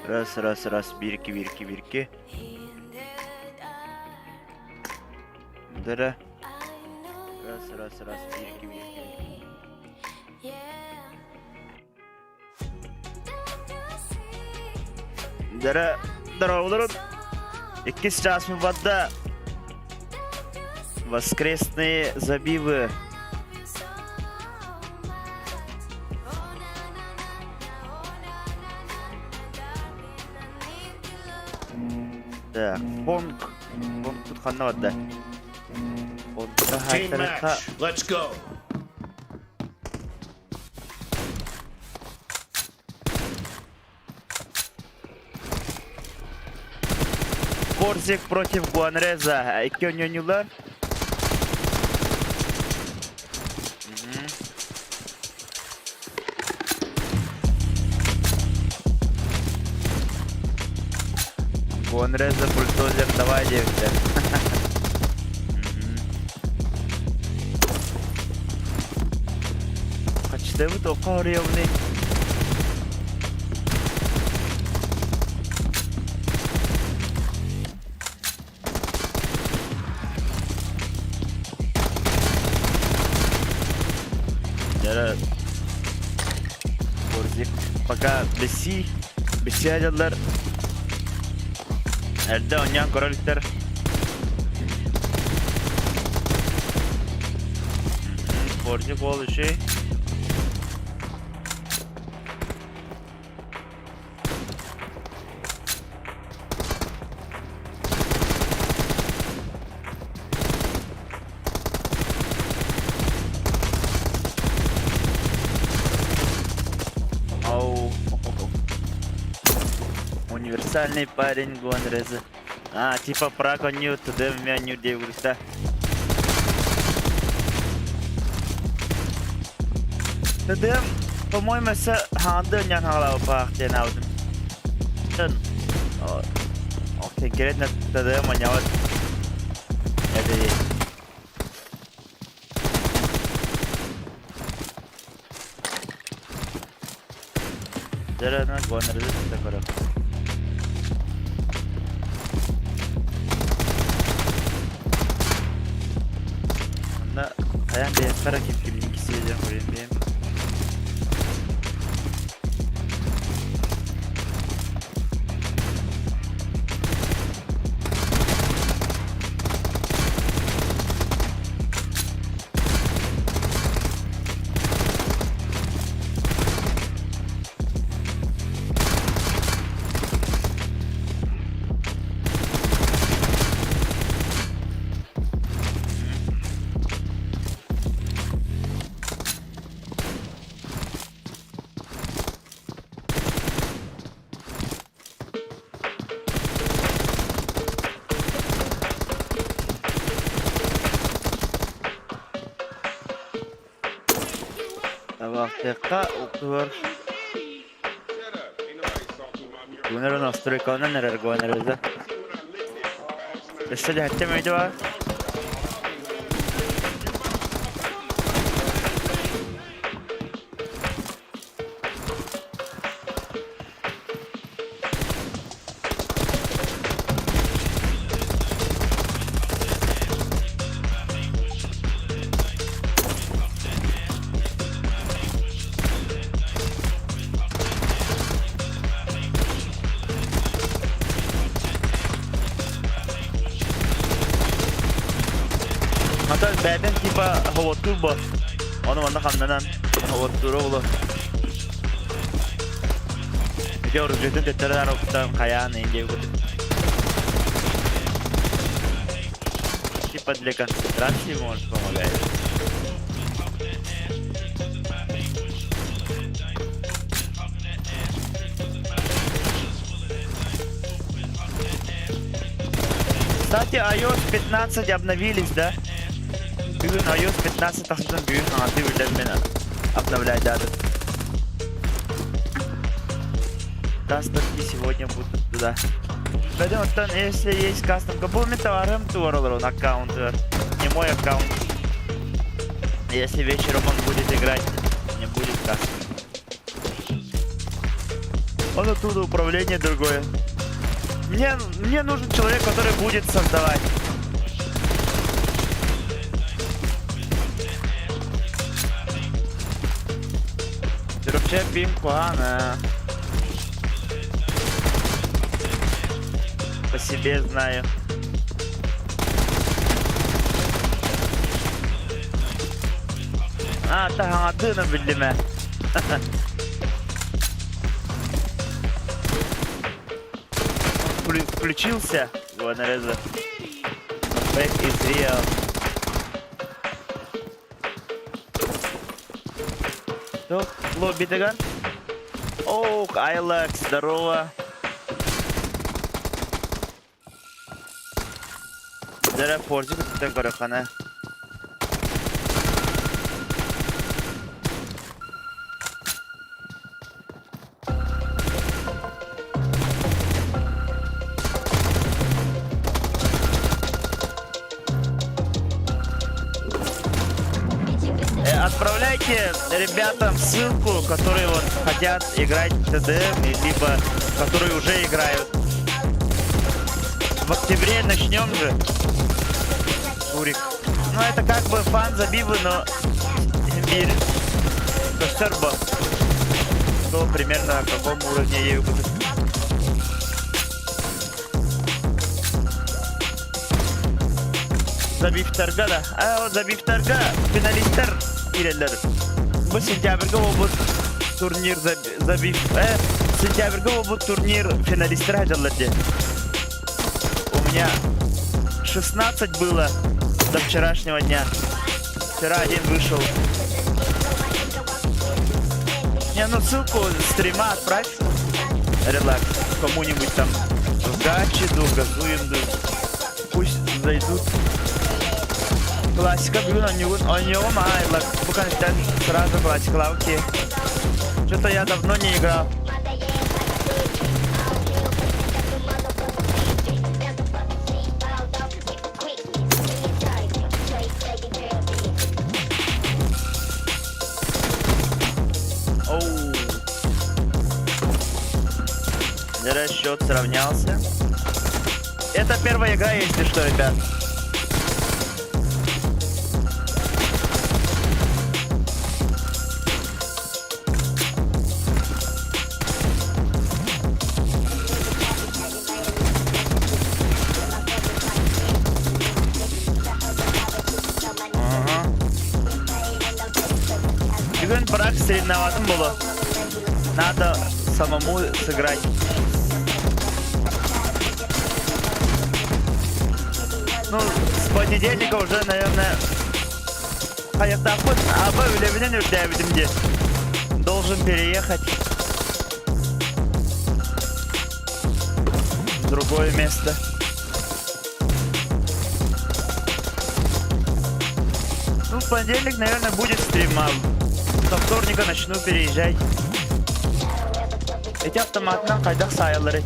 Раз, раз, раз, bir, iki, bir, iki, bir, iki. Дара. Раз, раз, раз, bir, iki, bir, iki, bir. Дара, дорооболорун. Иккис чаас барда. Воскресные забивы. Так, фонг. Фонг тут ханна барда. Фонгка Team хаайтарыха. match. Let's go. Корзик против Гуанреза. Икки оонньуулар. Гуанреза бульдозер давай диэбиттэр. Хачтыбыт окко хоруйабыный? Дьэ, Корзик пока бэсии, бэсии дьаллар эрдэ оонньоон көрө иликтэр. Корзик уол үчүгэй. Ау. Универсальный парень Гуанреза. А, типа прак онньуу, тд меню диэбитэ. ТДМ, по-моему, өссө хаанды ынньан хаалаабыппаах диэн аабытым. Конкретно ТДМ онньообот этэ Дьэ, гоноры көрөр. Онно хайаан бэйэххэ ким кимниин кисиэдиэн көрүөн бэйэм. Табаахтыахха уктугар Гунер настройканан эрэр Гунерыза. Өссө дэһэттэ мөйдө бар. Хата бэйэтин типа хоботтуур бо. Ону манна хамнанан хоботтуура буолуо. Ити оружиетын төттөрү оттон хайаан иин диэбит. Типа для концентрации может помогает. Кстати, iOS 15 обновились, да? Бүгүн iOS 15 тахсытын бүгүн хаҥатыы биллэр мен обновляйдаатым. Кастомки сегодня будут туда. Пойдем, оттон если есть кастомка, бу мин товарым туар олорон аккаунтыгар. Не мой аккаунт. Если вечером он будет играть, не будет кастом. Он оттуда управление другое. Мне нужен человек, который будет создавать. Чурапчы пим куһаҕана. По себе знаю. А, таһаҥатыына биллимэ. Включился, Гонореза. Back is real. Туох лоббитыгар? Ох, Айлакс, здорово. Дэрэ форзик өттүттэн көрөххөнө. Отправляйте ребятам ссылку, которые вот хотят играть в ТДМ, либо которые уже играют. В октябре начнем же. Турик. Ну это как бы фан забивы, но мир көстөр бо. То примерно на каком уровне я буду. Забивтарга да. А, вот забивтарга финалисттар киирэллэр. Бу сентябрьга буолбут турнир забив... Сентябрьга буолбут турнир финалисттар сылдьаллар диэн. У меня 16 было до вчерашнего дня. Вчера один вышел. Не, ну ссылку стрима отправь. Релакс. Кому-нибудь там в Гачиду, газуем, да. Пусть зайдут. Классика бүгүн оонньугун оонньуоҕум аай бу кэнниттэн сразу классикалаабыт Что-то я давно не играл. Оу. Зря счет сравнялся. Это первая игра, если что, ребят. Ага. Бүгүн брак соревноватым было. Надо самому сыграть. Ну, с понедельника уже, наверное, хайахтаахпын, аба үлэбинэн үрдээбитим дии. Должен переехать в другое место. Ну, в понедельник, наверное, будет стрим, а со вторника начну переезжать. Эти автоматынан хайдах саайаллары?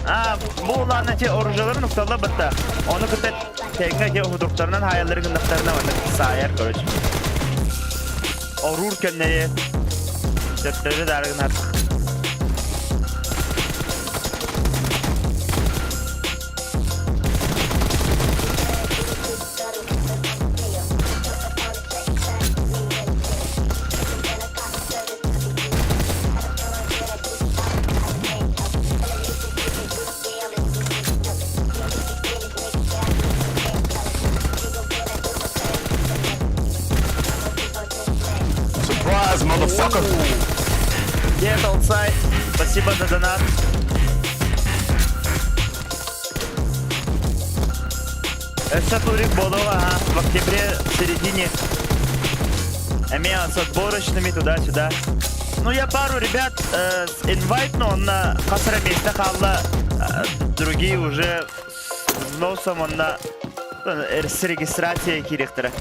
А, бу улаана те оружиеларын укталла батта. Ону кытта тэҥҥэ те уһудуктарынан хаайаллары гыннахтарына маннык саайар, короче. Оруур кэмнэри төптөрү даары гынар. Surprise, motherfucker! Дед Алцай, спасибо за донат. Өссө турик буолуо, ага, в октябре в середине Эмиэ с отборочными туда-сюда. Ну, я пару ребят инвайтну, онно хас эрэ миэстэ хаалла, другие уже с носом онно с регистрацией киириэхтэрэ.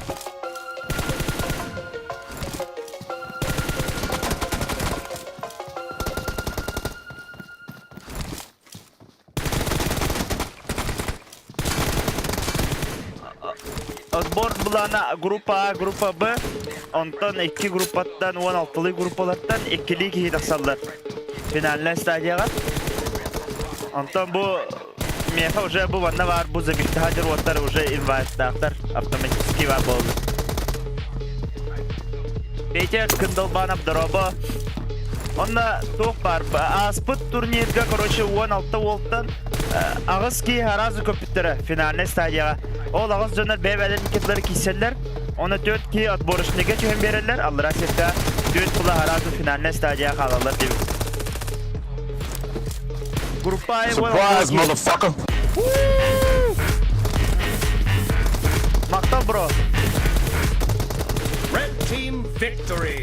былаана группа А, группа Б, онтон икки группаттан 16-лыы группалартан иккилии киһи тахсаллар финальнай стадияҕа. Онтон бу миэхэ уже бу манна баар бу забиттаха дьоруоттар уже инвайттаахтар автоматически баар буоллар. Петя Кындалбанов дорообо. Онно туох баар ааспыт турнирга короче 16 уолтан аҕыс киһи араас көппүттэрэ финальнай стадияҕа. Ол аҕыс дьоннор бэйэ-бэйэлэрин иккитилэри киирсэллэр. Онно түөрт киһи отборочныйга түһэн биэрэллэр, аллараа сиргэ түөрт тула араас финальнай стадияҕа хаалаллар диэбит. Группа А Surprise, motherfucker! Махтал, бро. Red team victory!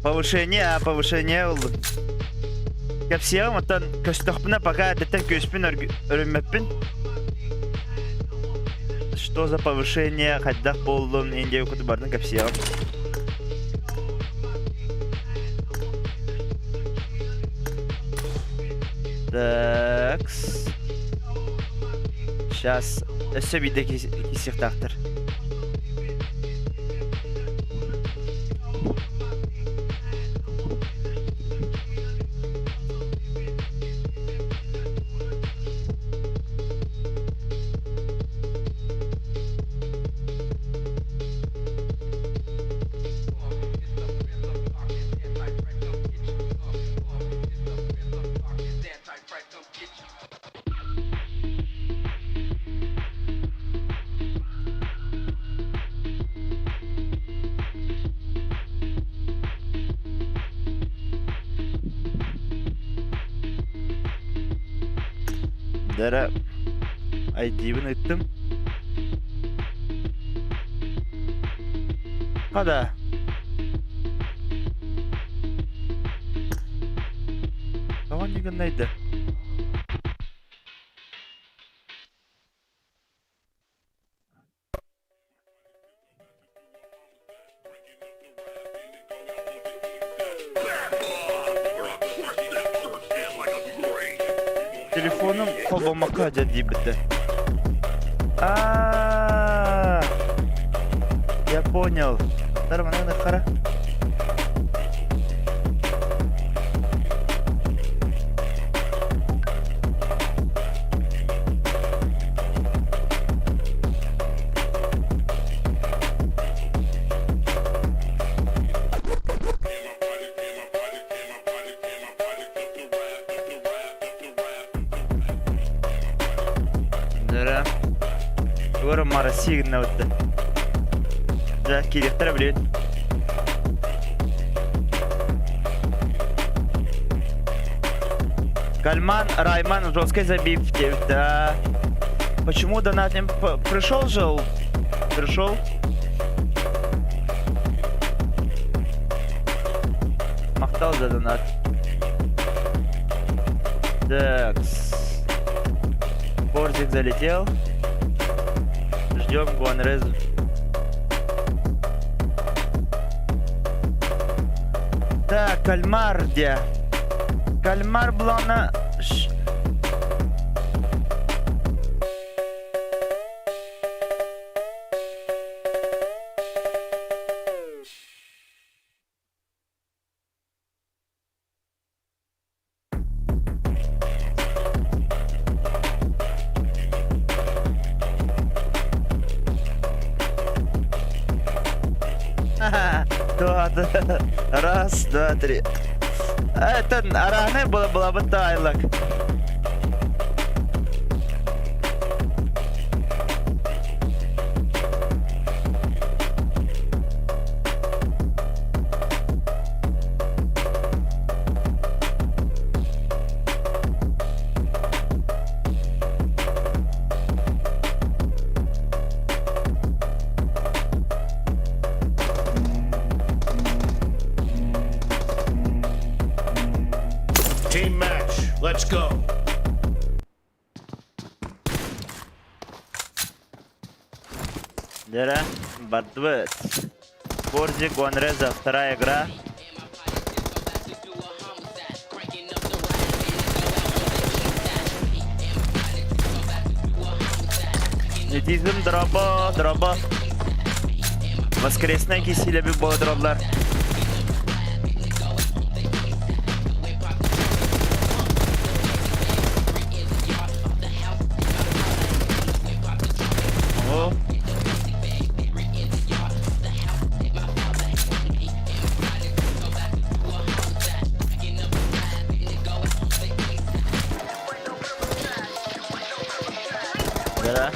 Повышение, повышение oldu. Кэпсиэҕим, оттон көстөхпүнэ пока эрдэттэн күөспүн өрүммэппин. Что за повышение, хайдах буоллун, Индия куту бардын кэпсиэҕим. Так. Сейчас өссө биирдэ киирсиэхтээхтэр. Дара ID-бин ыыттым. Хада. Тоҕо гыннайда? Телефоным холбоммокко дьэ диэбитэ. А, я понял. Нормально хара. Дара. Туора Россия гынна бытта. Да, киириэхтэрэ билин. Кальман, Райман, жесткий забив диэбит. Да. Почему донат не пришел же? Пришел. Махтал за донат. Так. Борзик залетел. Ждем Гуанрезу. Так, кальмар где? Кальмар была на... Раз, два, три. Это араны была, была бы тайлак. Team match. Let's go. Дьэ, бардыбыт. Борзик Гуанреза, вторая игра. Нетизм дроба, дроба. Воскреснай киирсиилэрбит буола тураллар. О, Да.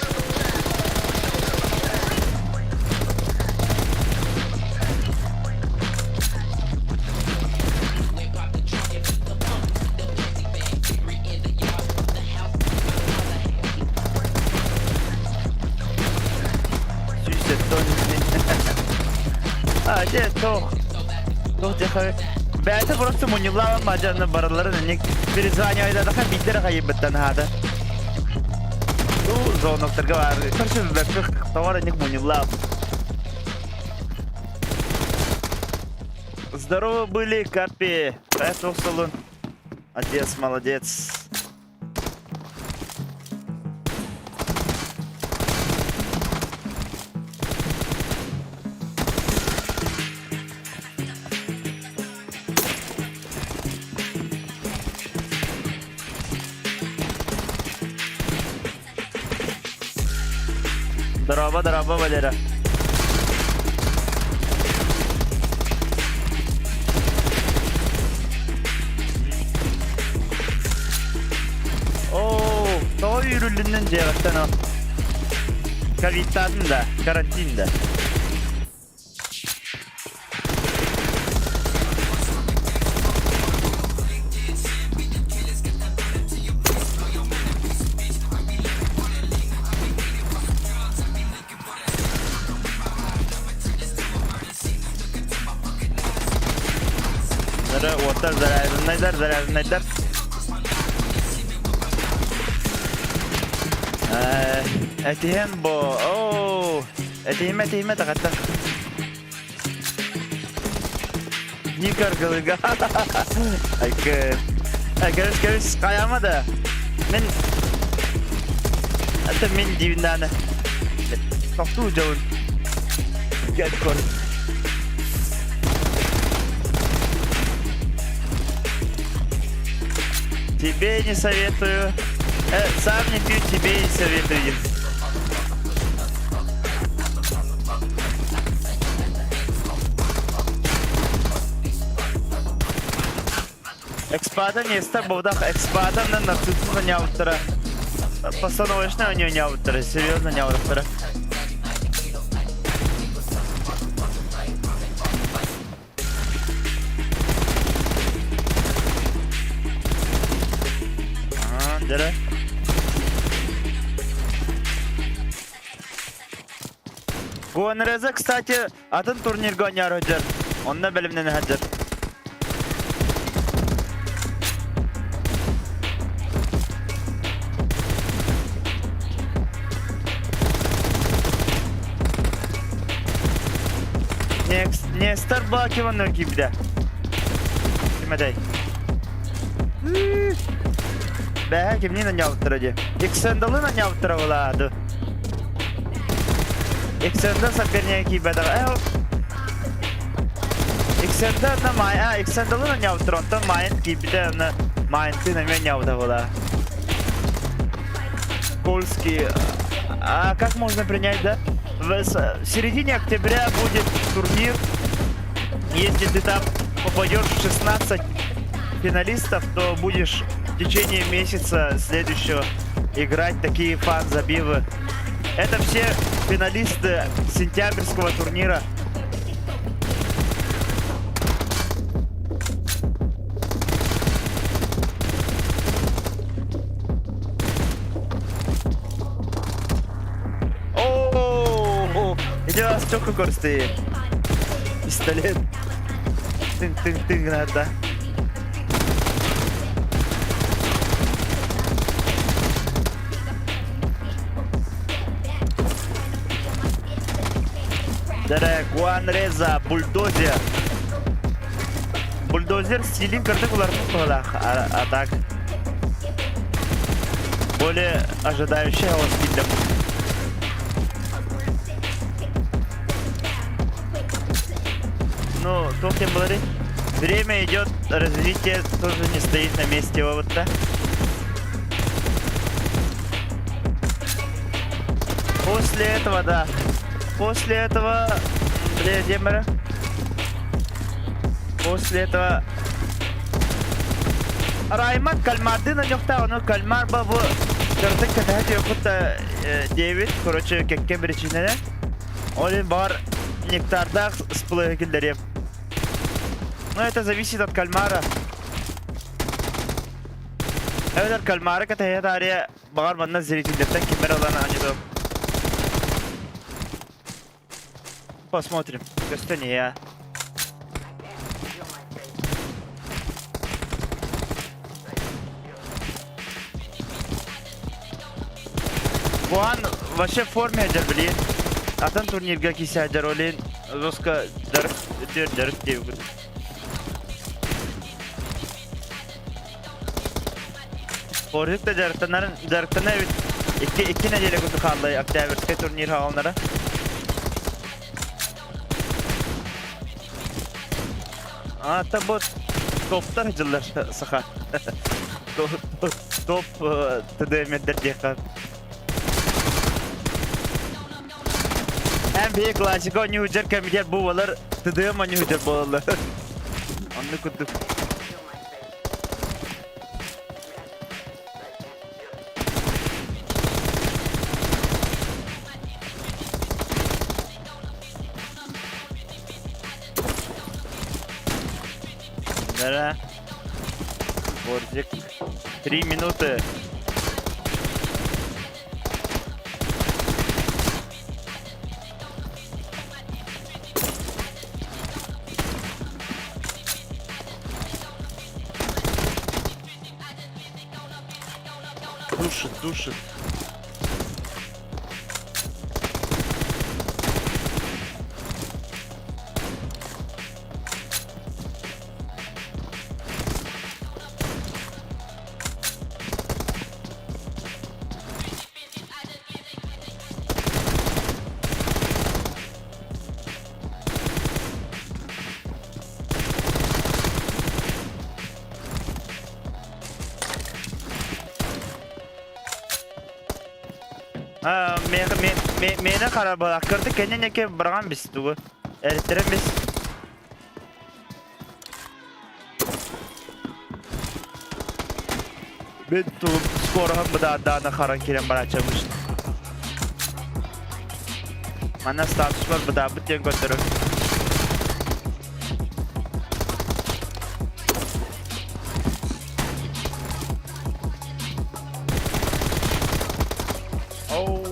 А, дьэ, туох. Туох диэхэ. Бэйэтэ просто мунньуллаабан мадьаны барыларын инник перезванивайдадаха биирдэрэ хайыйбыттан аһаата. Туу звоноктарга баар. Короче, бэккэ товар инник мунньуллаабыт. Здорово были, Капи. Хайа салон. Отец молодец. Дорообо, дорообо, Валера. Оо, тоҕо үүрүллүннүн дьиэҕиттэн ол? Ковидтаатын да, карантин да. Эрэ уоттар заряднайдар, заряднайдар. Э, этиһэн бо. Оо, этиһимэ, этиһимэ тахатта. Никаргалыга. Айкы. Кэбис, кэбис, хайама да. Мин Это мин дивиндааны. Тохтуу дьон. Get кор. Тебе не советую. Сам не пью, тебе не советую. Экспата Нестор Бовдах экспата на нацисту нявтера. Постановочно у нее нявтера, серьезно нявтера. А, дere. Гуанреза, кстати, атын турнирга оонньоору сылдьар. Онно бэлэмнэнэ сылдьар. Нестор Бакиваны киирдэ. Кимэтэй? Бэһэ кимниин анньаабыттара дии? Иксендалын анньаабыттара былаады. Иксенда сопернига киирбэтэҕэ. Э, Иксенда на май... А, Иксендалын анньаабыттара, онтон Майын киирбитэ, онно Майнтын эмиэ анньаабыта была. Кольский. А как можно принять, да? В середине октября будет турнир. Если ты там попадешь в 16 финалистов, то будешь в течение месяца следующего играть такие фан-забивы. Это все финалисты сентябрьского турнира. О, иди вас только корсты. Пистолет. Тын-тын-тын граната. Дэрэ, Гуан Реза, Бульдозер. Бульдозер стилин кырдык уларпыт быһылаах, а, а так более ожидающий его стилем. Ну, туох диэн буоларый? Время идет, развитие тоже не стоит на месте вот да. После этого, да. После этого, бля, Демера. После этого Райман кальмардын оньохтаах, ону кальмар ба бу кырдык кэтэһэ түөххүт да диэбит, короче, кэккэ биричиинэнэн. Ол иһин баҕар нектардаах сплэһи киллэриэм. Но это зависит от кальмара. Эбэтэр кальмары кэтэһэ таарыйа баҕар манна зрительдэртэн кимэр ылан аньыдым. Посмотрим. Көстөн иһэ. Буан вообще в форме сылдьар билигин. Атын турнирга киирсэ сылдьар ол иһин жестко дьарык үтүөр дьарык диэбит. Ордук да дьарыктанарын дьарыктана эбит. Икки, икки нэдиэлэ курдук хаалла Октябрьскай турнир хаалынара. А, та вот топтар дьыллар саха. Топ ТДМ-дер диэххэ. Эн биһи классика оонньуу кэмигэр бу буолар ТДМ оонньуу буолаллар. Оннук курдук. Да. Борзик. 3 минуты. Душит, душит. Миэнэ харабылах кырдык кэннин быраҕан бис тугу эриттэрэн бис. Мин тугум скороһым быдаандаана харан киирэн барааччабын. Манна статуспар быдаабыт диэн көрдөрөр. Оу.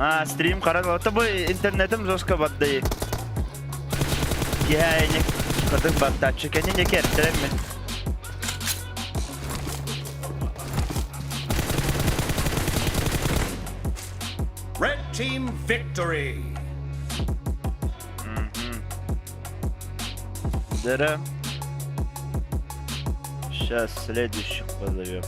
А, стрим харан. Это бу интернетим жестко баддай. Киһи кытык баттааччы кэннин кэртэрэммин. Red team victory. Дыра. Сейчас следующих позовем.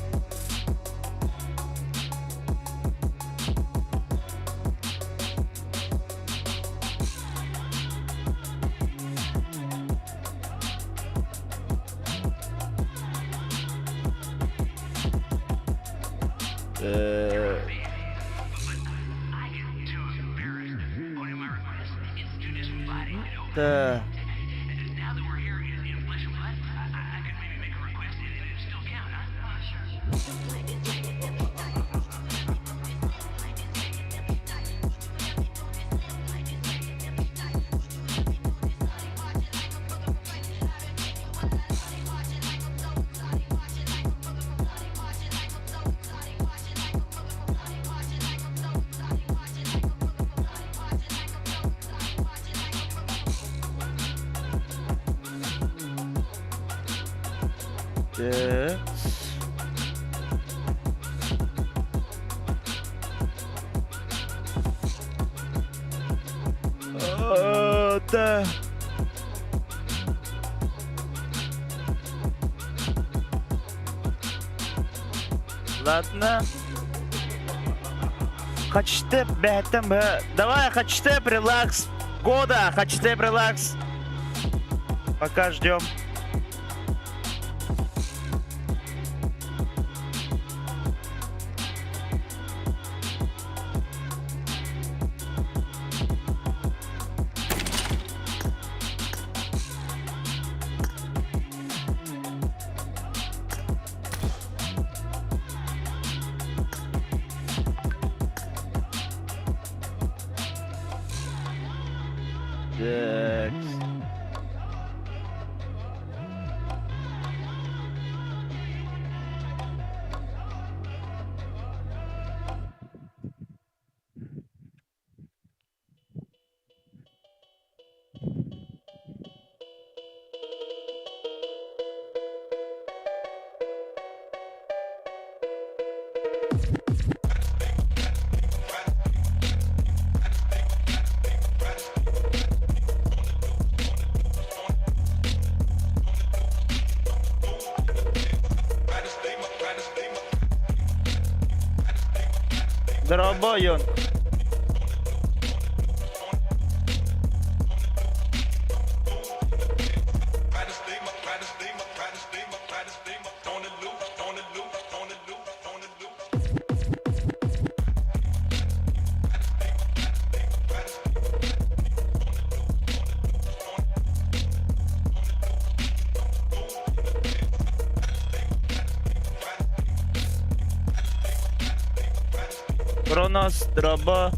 Да. Так. Ребята! Ладно. Хачтеп бэһэттэн быһа. Давай, хачтеп, релакс. Года, хачтеп, релакс. Пока ждем. Так. Дорогой он. Кронос, дроба.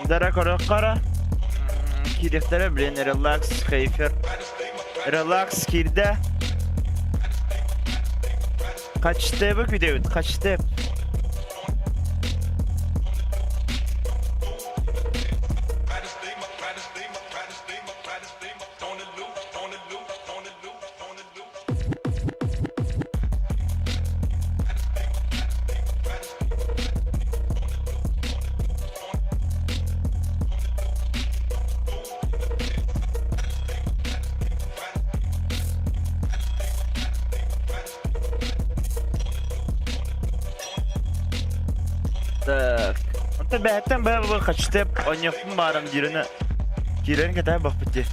Дара көрөххө Киириэхтэрэ, блин, релакс, хейфер. Релакс киирдэ. Хачтебы күүтэбит, хачтеп. Так. Онто бэһэттэн бэһэ хачтеп оньохпун баарам дииринэ киирэн кэтэһэ бахпыт дии.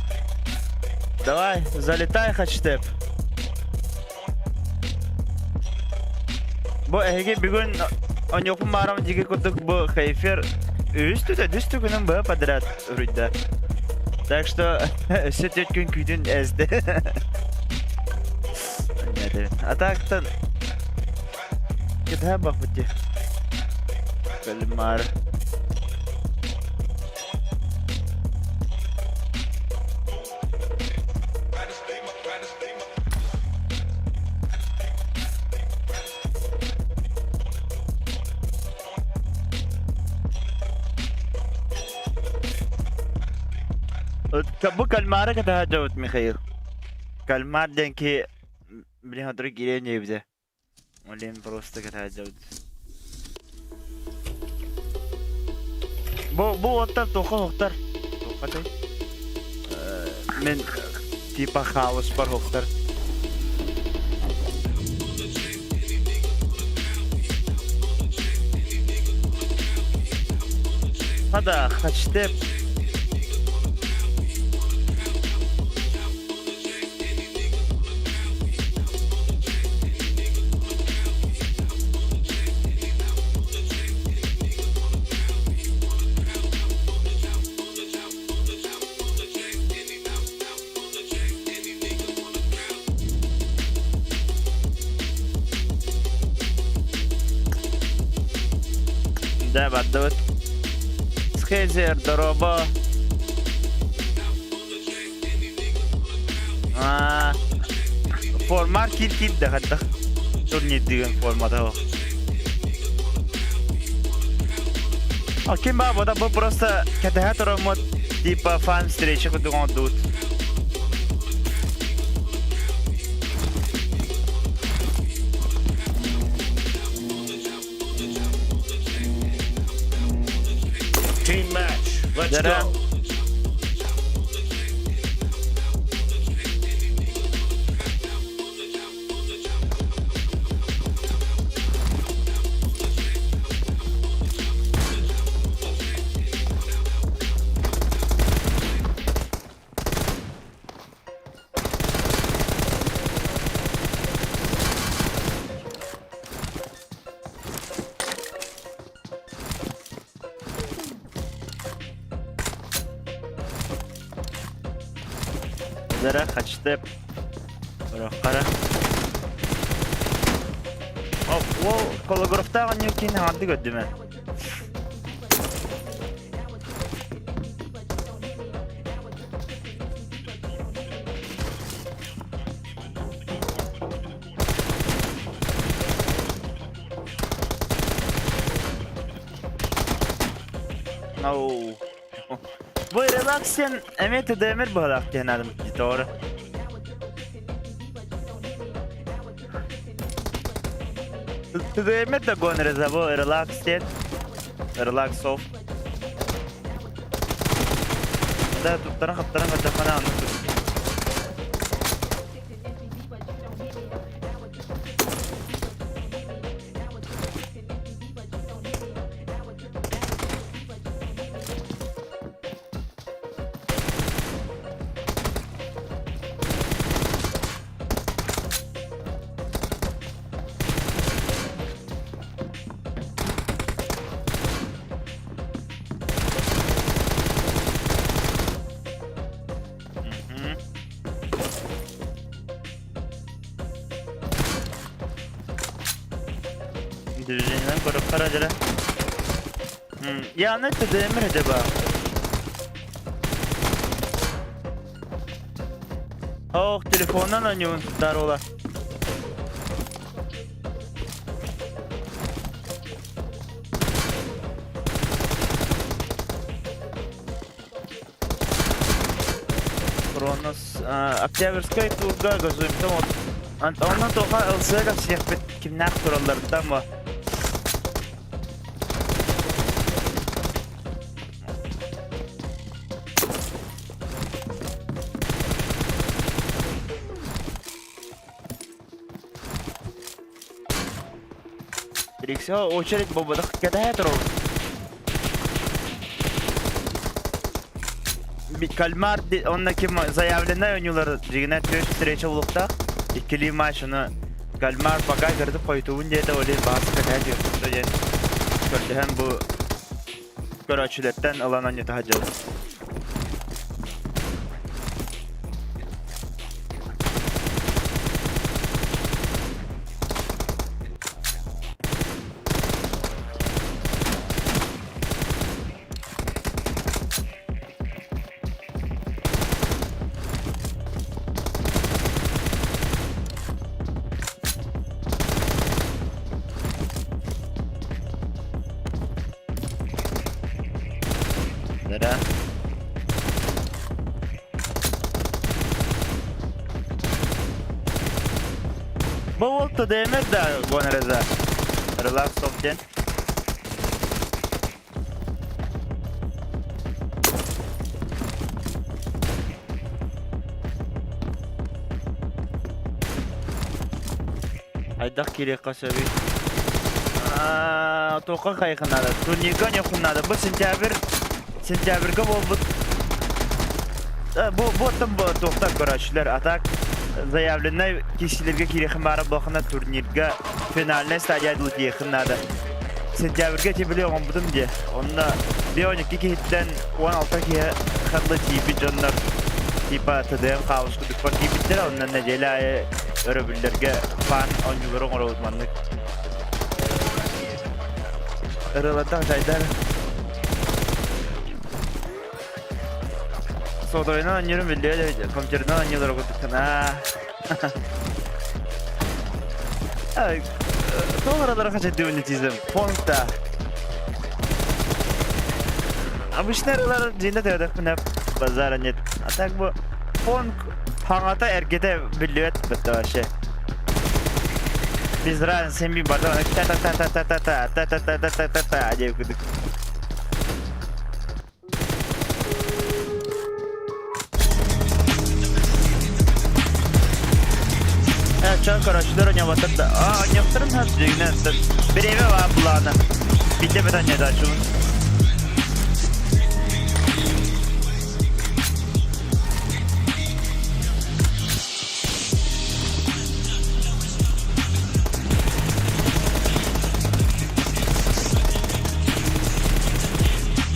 Давай, залетай хачтеп. Бу эһиги бүгүн оньохпун баарам диги курдук бу Хейфер үһүс түтэ үс түгүнүн быһа подряд уруйда. Так что өссө төрт күн күүтүн эсде. А так-то кэтэһэ бахпыт дии. Кальмар. Бу кальмары кытаһа дьабыт Михаил. Кальмар диэн ки блин отры кириэн диэбитэ. Блин просто кытаһа дьабыт. Бу бу уоттар туохха уһуктар? Туохха Мен типа хаоспар уһуктар. Хада хачтеп Дьэ бардыбыт. Схезер, дорообо. Аа, формат киир киирдэ хайдах турнирдыгын формата ол. А ким баа бода бу просто кэтэһэ тураммыт типа фан встреча курдук оҥордубут. Let's Дара. go. Дара хачтеп. Хара. Ол Кологоровтаах оонньуу киин хаҥардык көрдүм ээ. No. Бу релакс диэн эмиэ ТДМ-р быһалаах диэн аадым тоҕо ТДМ да гон резаво релакс диэн релакс офф Да туттаран хаптаран көрдөххүнэ оннук Мгм. Движениенэн көрөххө дьэрэ. Яны ТДМ acaba? Ох, телефоннан оонньуубун здорово. Кронос Октябрьскай туурга газуемтан онно тоха ылсыга кэпсиэхпит кимнээх туралларыттан бу. Риксо очередь буолбатах кэтэһэ туробут. Кальмар онно ким заявленай оонньуулар дьиҥинэ түөрт встреча булуохтаах. Иккилии матч ону Кальмар пока кырдык хойутуубун диэтэ ол иһин баҕас кэтэһэ түһүөхпүт диэн көрдөһөн бу көрөөччүлэртэн ылан оонньото сылдьабыт. Да. Бу уол ТДМ да гонореза. Релакс диэн. Хайдах киириэххэ сөбүй? Туохха хайыхха наада? Турнирга оонньуоххун наада. Бу сентябрь сентябрьга буолбут бу бу оттон бу туохтар көрөөччүлэр а так заявленнай киирсиилэргэ киириэххин баара буоллаххына турнирга финальнай стадия дылы тиийиэххин наада. Сентябрьга ити били оҥорбутум дии. Онно 52 киһиттэн 16 киһи ханна тиийбит дьоннор типа ТДМ хаалыс курдукпар тиийбиттэрэ. Онно нэдиэлэ аайы өрөбүллэргэ фан оонньуулары оҥоробут маннык. Ырыалардаах дьайдар. Сотовойынан оонньуурум биллибэт компьютерынан оонньуулара курдуктан аа. Тоҕо ыралара хачайдыыбын итиизм фонта. Обычно ыралар дьиэнэ төһөтөхпүнэ базара нет. А так бу фон хаҥата эргэтэ биллибэт бытта вообще. Без разницы ми барда та та та та та та та та та та та та та диэбит курдук. Оччоҕо көрөөччүлэр оонньооботтор да, аа оонньуохтарын сөп дьиҥинэн бириэмэ баар былаана. Биирдэ эмит оонньоотооччубун.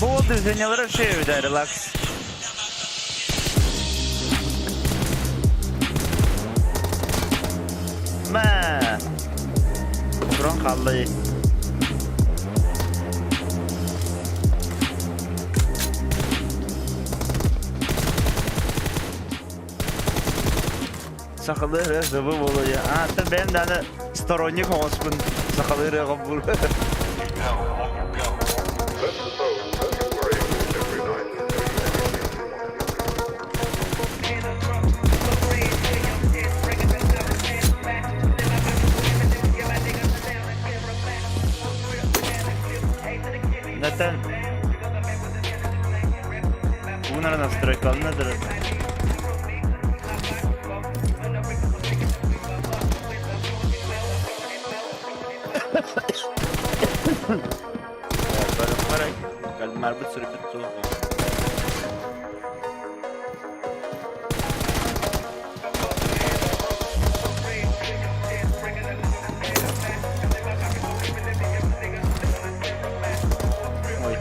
Бу уол движениелара вообще эбит релакс. Мэ. Туран хаалла дии. Сахалыы ырыа сыбы буолуо дии. А, оттон бэйэм даҕаны сторонник оҥоспун сахалыы ырыаҕа бур. Zaten Bunlara настройкаланадыр. Кальмарбыт сүрүпүт суох. Ой.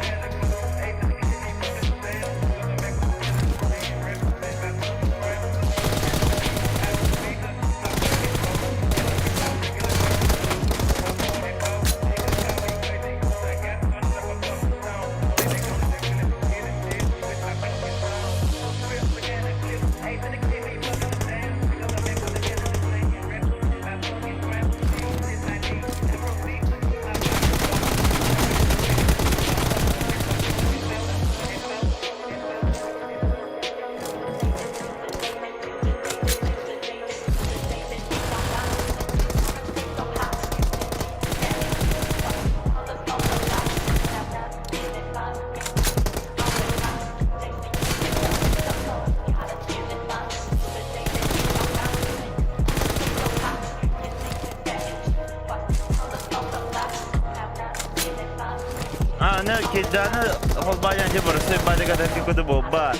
А, аны килданы холбаан дьэ боростуой баадыгатар куду буолба.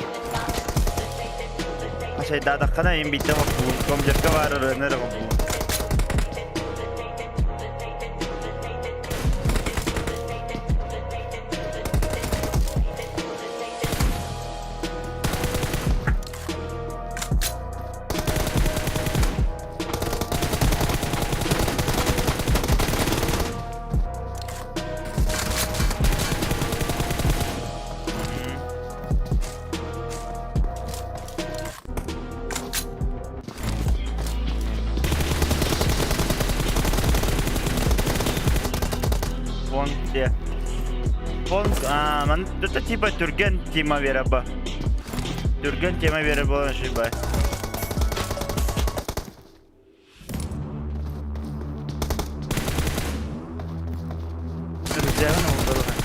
Хачайдаатаххына иин биирдэ холбуун, комдьерка баар ырыаны эрэ холбуун. Фонг где? Фонг, а, это типа түргэн тема вераба. Түргэн тема вера буолан шибай. Сүрдээҕин уурдалаһан.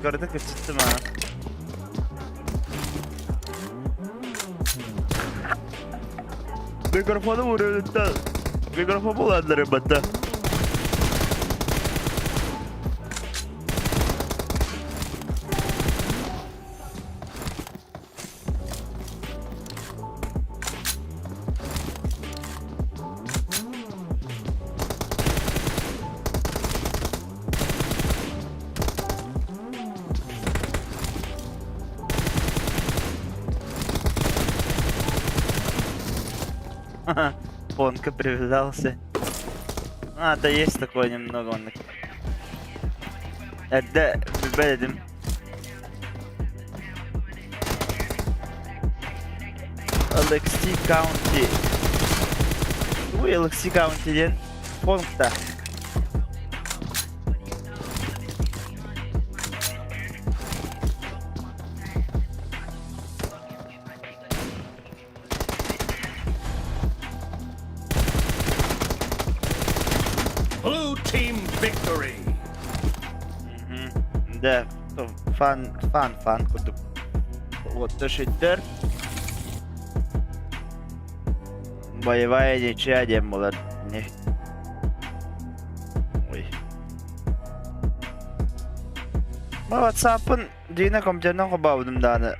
Көрдө кыччыттым аа. Микрофону уурунуттан микрофон булааннары батта. Понка привязался. А, да есть такое немного. Он... Эрдэ билбэт этим. Alexi County. Тугуй Alexi County диэн пункта. Blue team victory. Да, фан, фан, фан курдук. Уотташиттар Боевая ничья диэн буолар. Ой. WhatsApp-ын Дина компьютерынан холбообутум даҕаны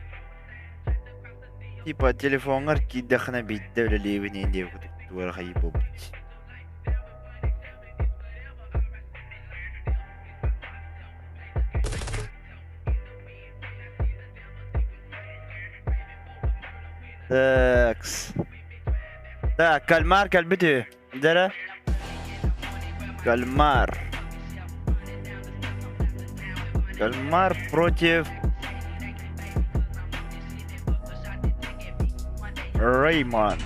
типа телефоҥҥар киирдэххинэ биирдэ үлэлиибин иһин диэбит курдук хайыы буолбут. Такс. Так, кальмар кэлбит үһү. Дьэрэ. Кальмар. Кальмар против Рейман.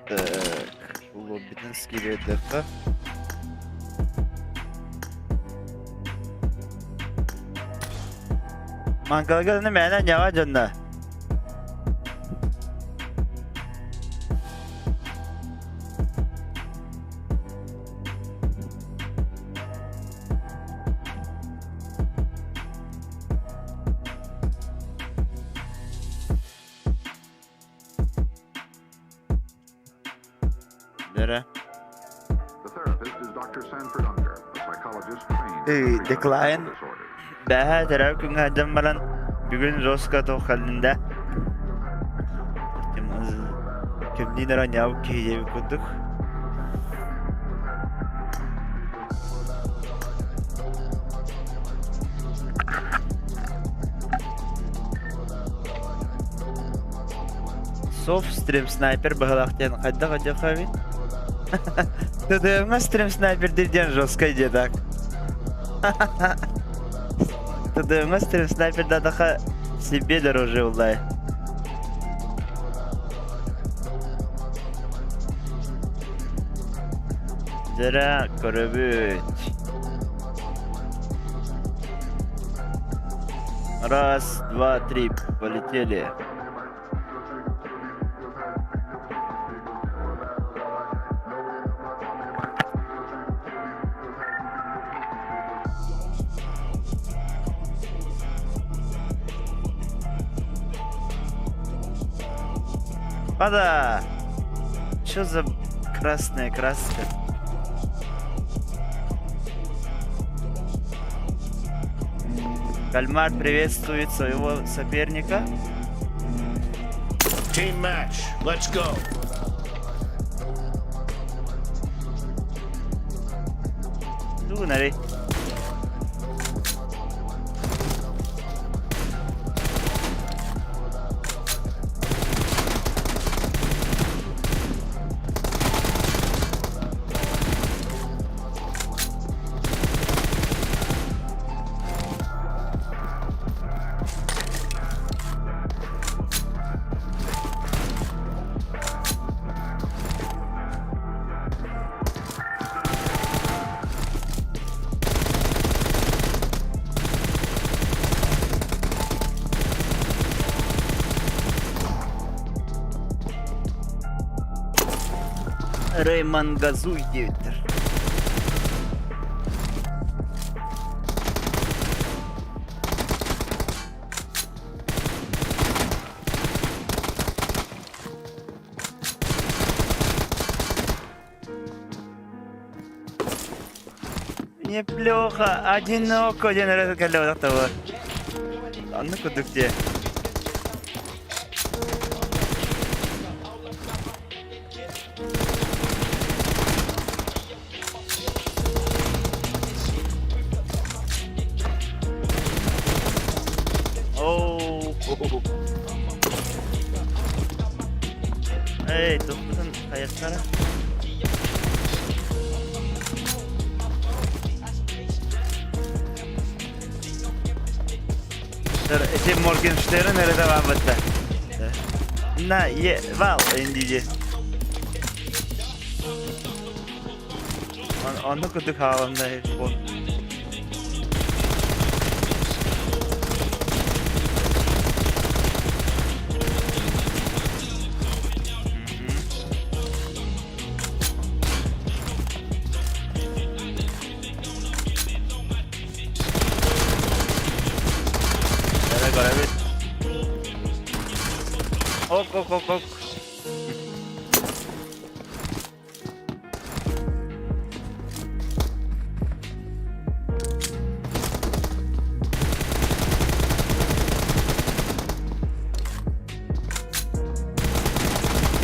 Так, Лоббитинский биэрдэххэ. Маҥкалга мээнэ ньаҕа дьонно. Дэрэ. Decline. Бэһэ төрөөбүт күҥҥэ сылдьан баран бүгүн жестко туох кэллин да кимниин эрэ оонньообут киһи диэбит курдук. Софт стрим снайпер быһылаах диэн хайдах өйдүөххэ эбит? ТДМ-ҥа стрим снайпердир диэн жесткай диэ так. ТДМ-ҥа стрим снайпердаатахха себе дороже улай. Дьэрэ көрөбүт. Раз, два, три, полетели. Вода! Что за красная краска? Кальмар приветствует своего соперника. Team match. Let's go. Тугунарый? Рейман газуй диэбиттэр. Неплохо, одиноко диэн эрэ кэллэ того. Оннук курдук дии. Оу. Эй, тухпутун хайаттара. Эти Моргенштерн эрэ табаабытта. На, е, вал, индиди. Онно курдук хааланна фон. ок ок ок.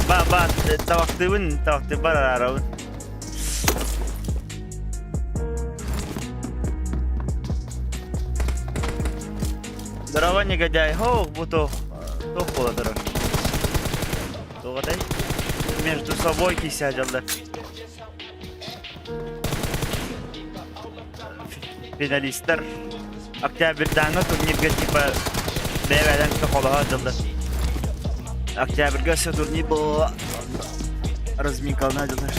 Ба ба табахтыыбын табахтыыбар араарабын. Здорово, негодяй. Хоох, бу туох туох буола турар? Туох этэй? Между собой кисе дьаллар. Финалистар октябрьдааҥы турнирга типа бэйэ-бэйэлэрин кытта холоһо дьаллар. Октябрьга өссө турнир буолуо разминкалана дьаллар.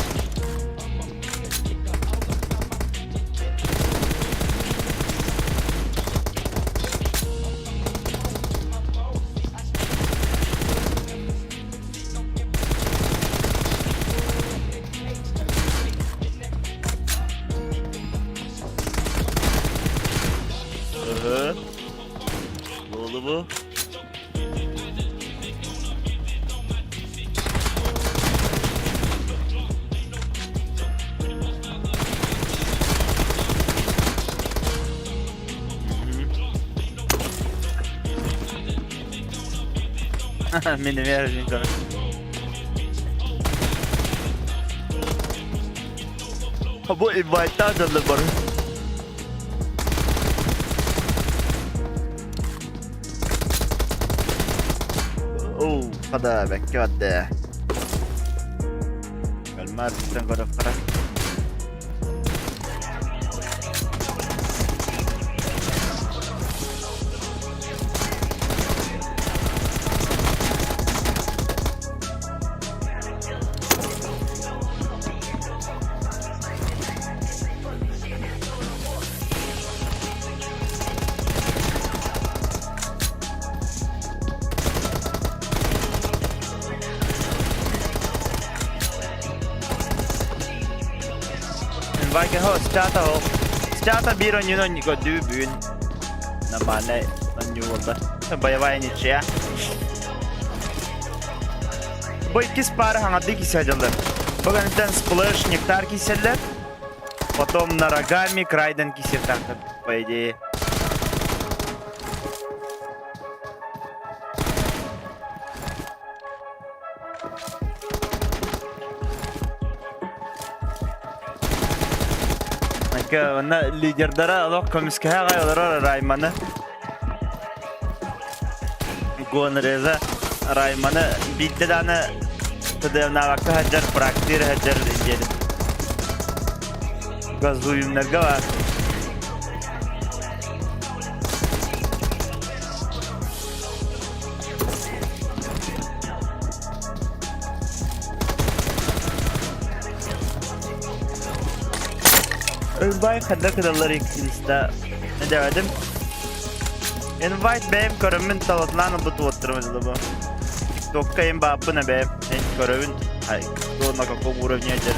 Ага. Буолу бу. Мин эмиэ Бу инвайттаах дьоннор бары. Оо, хада бэккэ барда. Кальмар түстэн көрөххө. Вайкаһо стята Стята биир онньуну көрдүү бүгүн нормальный онньуу буолла. Боевая ничья. Бу иккис пара хаҥардыы киирсэ дьаллар. Бу кэнниттэн Сплэш, Нектар киирсэллэр. Потом Нарагами, Крайден киирсиэхтээхтэр, по идее. Онно лидердара олох көмүскэһэ аҕай олорор Райманы. Гонреза Райманы биирдэ даҕаны ТДМ-наабакка сылдьар, практир сылдьар диэри. Газуемнарга баар. Ырбай ханна кыталлар иккилиста эдэбэтим. Invite бэйэм көрөммүн талатылаан ылбыт уоттарым дылы бу. Тиктокка им бааппын эбээм. Эн көрөбүн. Ай, кто на каком уровне дер.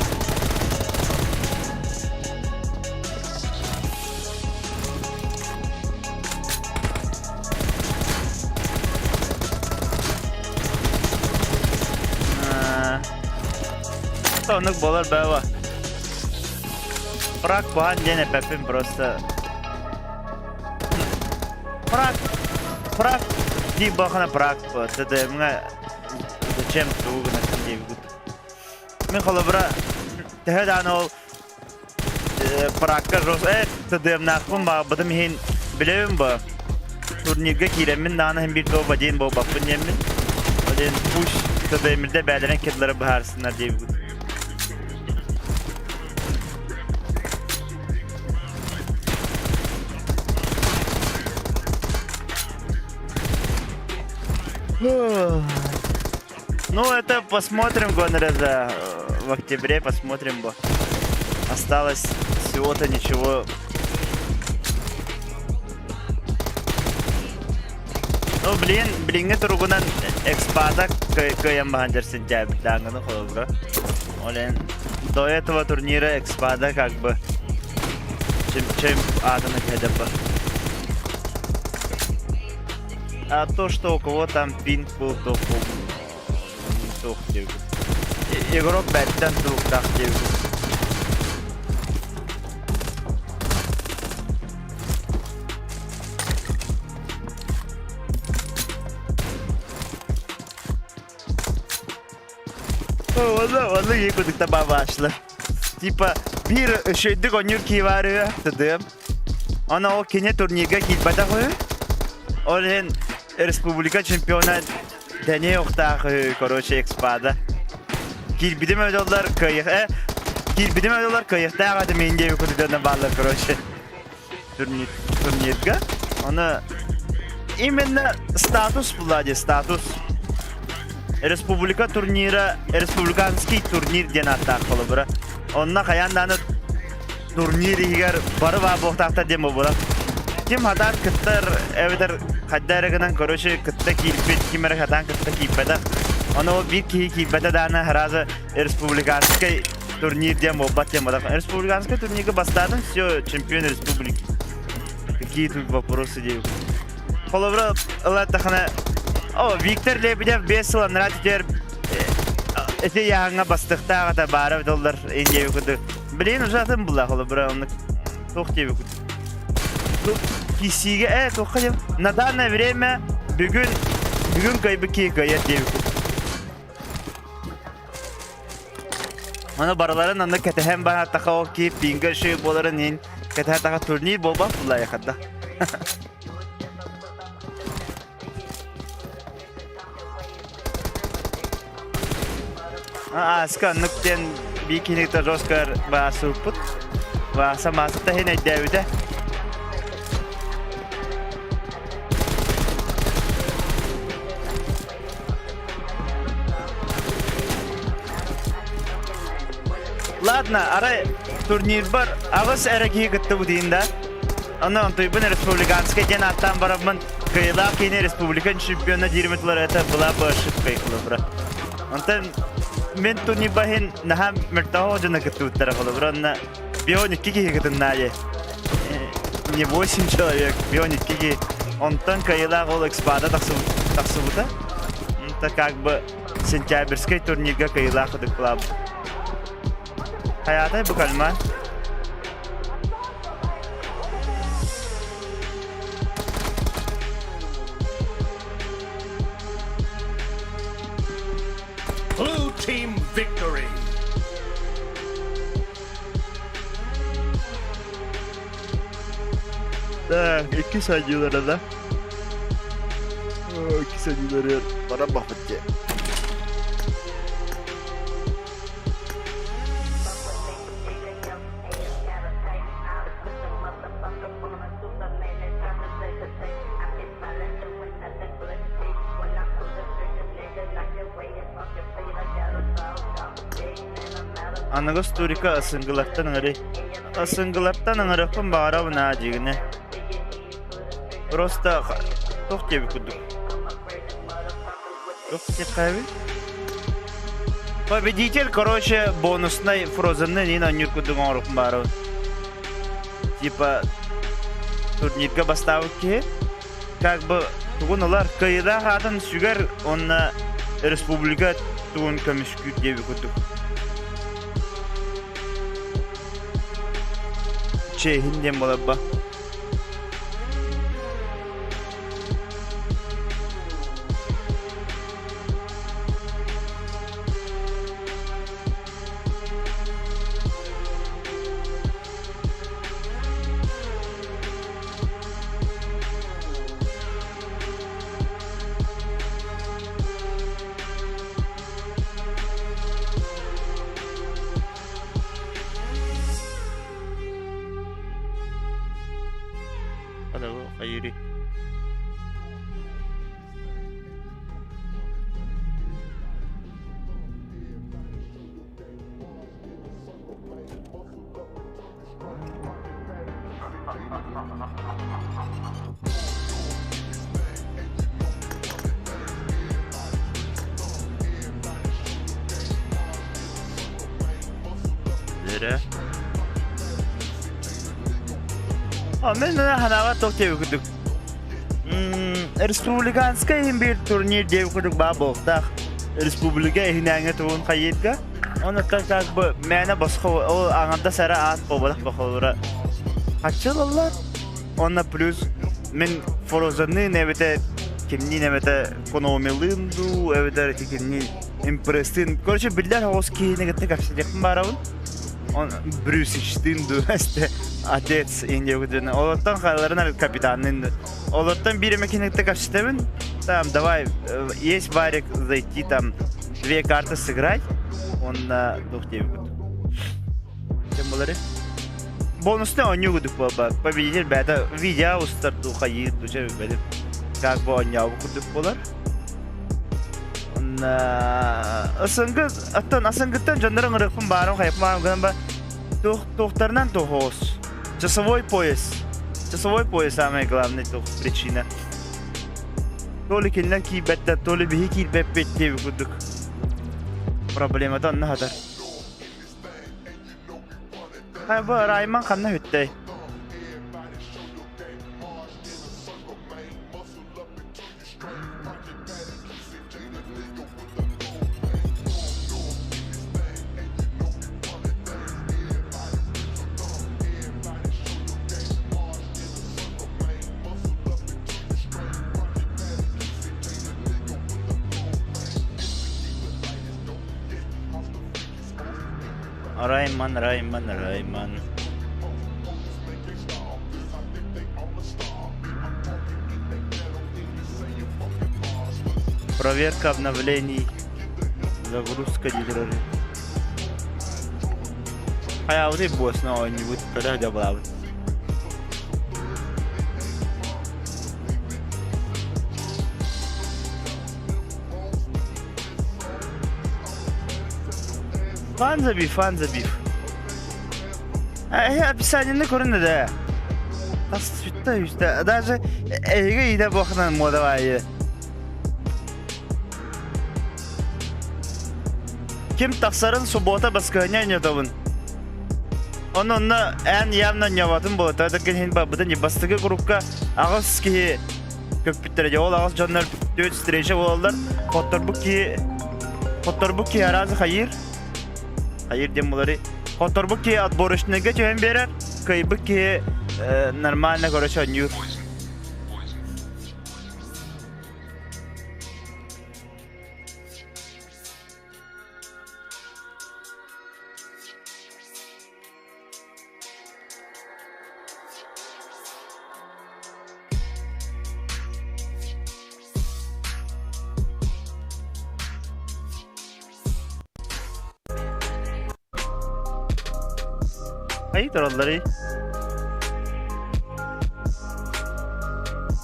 Оннук буолар бэва. Прак куһаан диэн эппэппин просто. Прак, прак, дии бахана прак, ТДМ-ҥа зачем тугу гынатын диэбит. Мин холобура төһө даҕаны ол пракка жос э ТДМ-наахпын баҕарбытым иһин билэбин бу. Турнирга киирэммин даҕаны иһин биир топ один буолбаппын диэммин. Ол иһин пусть ТДМ-ирдэ бээлэрин киллэрэ быһаарсыннар диэбит. Ну, это посмотрим, Гонореза. В октябре посмотрим. Осталось всего-то ничего. Ну, блин, билиҥҥи туругунан экспата кыайан баһан сентябрьдааҥҥыны холобура. Ол до этого турнира экспада как бы чем, чем аатына кэдэппэ. А то, что у кого там пинг был, то туох диэбит. Игрок бэттэн тулуктаах диэбит. Онно онно киһи кудукта бабашлар. Типа биир үчүгэйдик оонньуур киһи баар үһү тыдыам. Аны ол кини турнирга киирбэтэх үһү. Ол иһин республика чемпиона дэниэ охтаах үһү, короче, экспада. Киирбитим ödөллөр кыайых э киирбитим öдөллөр кыайыхтаах этим Индия кудугана бааллар, короче. Турнир турнирга. Оны именно статус була дии, статус. Республика турнира, республиканский турнир диэн ааттаах холобура. Онно хайаан даҕаны турнир иһигэр бары баар буолуохтаахтар диэн буолбута. Ким хатаан кыттар эбэтэр хайда эрэ гынан короче кытта киирбит, ким эрэ хатаан кытта киирбэтэх. Ону ол биир киһи киирбэтэ даҕаны сразу республиканский турнир диэн буолбат диэн буолар. Республиканский турнирга бастаатын все чемпион республики. Какие тут вопросы диэбит. Холобура ылаттахына о Виктор Лебедев 5 сыл анараа түтэр ити яһаҥҥа бастыктаах ата баара доллар индия курдук. Блин, уже атын була холобура оннук туох диэбит курдук. Кисиигэ э туохха диэм на данное время бүгүн бүгүн кыайбыт киһи кыайар диэбит курдук. Аны барыларын онно кэтэһэн барааттаха ол киһи пинга үчүгэй буоларын иһин кэтэһэ турнир буолбат буллаайахарда. Ааска оннук диэн биир киһини жесткар баасыппыт. Бааса маасыта иһин өйдөөбүтэ. Ладно, арай турнирбар аҕыс эрэ киһи кыттыбытыйын да. Онно онтуйбун республиканскай диэн ааттаан бараммын кыайыылаах киһини республика чемпиона диирмит это была бы ошибкой холобура. Онтон мен турнирбаһын наһаа мөлтөөх дьоно кыттыбыттара холобура онно 12 киһи кытыннаайы. Не 8 человек, 12 киһи. Онтон кыайыылаах ол экспада тахсыбыта. Это как бы сентябрьскай турнирга кыайыылаах ытык Хайаатай бу кальмар? Blue team victory! Да, икки садилары да. Икки садилары баран бахпыт дии. Аныгы стурика ысыҥгылартан ыҥырый. Ысыҥгылартан ыҥырыахпын баҕарабын аа дьигинэ. Просто туох диэбит курдук. Туох диэххэ Победитель, короче, бонусный фрозенный нин оонньуур курдук оҥоруохпун баҕарабын. Типа турнирга бастаабыт киһи как бы тугун ылар кыайыылаах аатын сүгэр уонна республика тугун көмүскүүр диэбит курдук. Чэһин диэн буоларба. Хайыырый? Эрэ. А мен ханаға тоқ деп курдук. Республиканскай иһин биир турнир диэбит курдук баа буолуохтаах. Республика иһинээҥҥэ тугун хайыырга. Онуттан как бы мээнэ босхо ол аҥардас эрэ аат буолбатах бохолура хаччы ылаллар. Онно плюс мин Фрозенныын эбэтэ кимниин эбэтэ Кономилыын дуу эбэтэр ити кимниин Импресстыын короче биллэр оҕус киһини кытта кэпсэтиэхпин баарабын. Он Брюсичтыын дуу эсте отец Индия Олортон хайаларын капитанныын Олортон биир эмэ киһини кытта кэпсэтэбин. Там давай есть варик зайти там две карты сыграть. Уонна туох диэбит. Кем булары? Бонусный оонньуу курдук буолба. Победитель бэйэтэ видео устар дуу хайыыр дуу чэ билбэтим. Как бы оонньообут курдук буолар. Уонна СНГ оттон СНГ-тан дьоннор ыҥырыахпын баарым хайаппын баарым гынан ба туох туохтарынан туохоос. Часовой пояс. Часовой пояс самая главная туох причина. То ли кинилэр киирбэттэр, то ли биһи киирбэппит диэбит курдук. Проблемата онно хатар. Хай бу Райман ханна бүттэй? Райман, Райман, Райман. Проверка обновлений. Загрузка дедерори. Хайаабыты буосна оонньуубут көрө дьабылаабыт. Фан забив, фан забив. Описаниены көрүн да. Тас сүттэ үстэ. Даже эһиги иде буохнан модавайы. Ким тахсарын суббота баскыһыня ньотобун. Онно эн явно ньоватын буолта. Дыргын хин барбытын бастыгы группка аҕыс киһи көппүттэрэ. Ол аҕыс дьоннор түөрт встреча буолаллар. Хотторбут киһи хотторбут киһи араас хайыр. Хайыр диэн булары. Хотторбут киһи отборочныйга түһэн биэрэр. Кыайбыт киһи нормально короче оонньуур. Хайыы туралларый?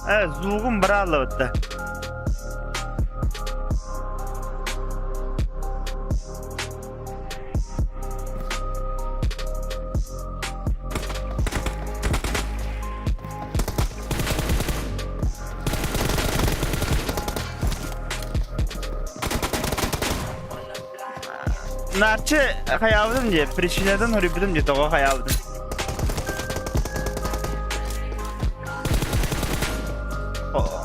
Ээ, звугум бырааллыбытта. Нарчы хайаабытым дии, причинатын хоруйбутум дии, тоҕо хайаабытым.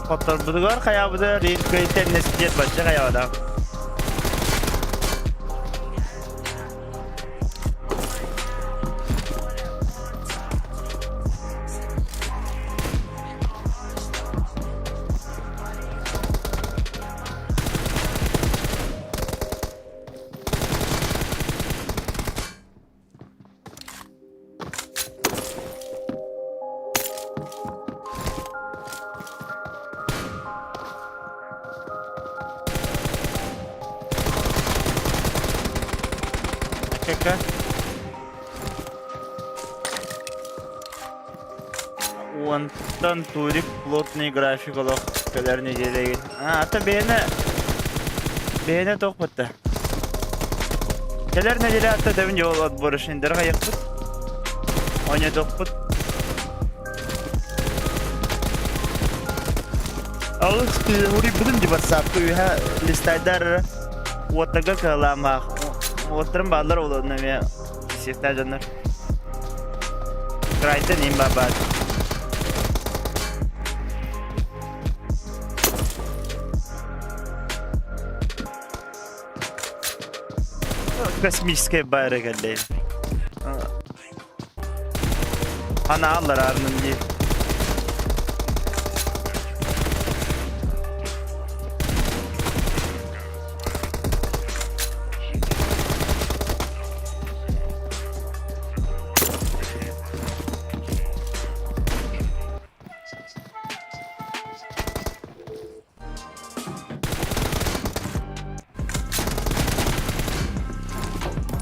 Хотторбутугар хайаабыта рейд теннес диэт бачча хайаабата. Кэккэ. Уонтан турик плотный график олох кэлэр нэдиэлэгин. А, ата бэйэне бэйэне тохпутта. Кэлэр нэдиэлэ атта дэбин жол отборышындары хайыппыт. Ойнотохпут. Алыс уруйбутум ди ватсапка үһэ листайдар уоттарга кыалаамаах. Уоттарым бааллар олорно эмиэ сиэхтээх дьоннор. Крайтан им баабаат. Космическая баара кэллэ. Анааллар аарнын дии.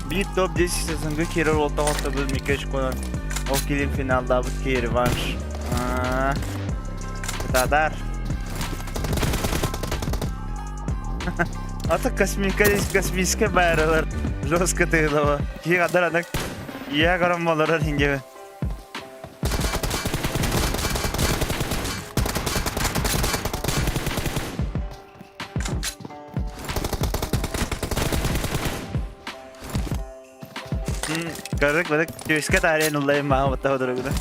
Биир топ-10 сезонга киирэр уолтаҕа ортобут Микеш Конан ол килин финаллаабыт киһи реванш. Татар. Ата космическая байралар жестко тыылава. Киһи кадар анак ийэ көрөн болорор ингебе. Көрдүк бадык түөскэ таарыйан ыллайым маа баттаха дорогуна.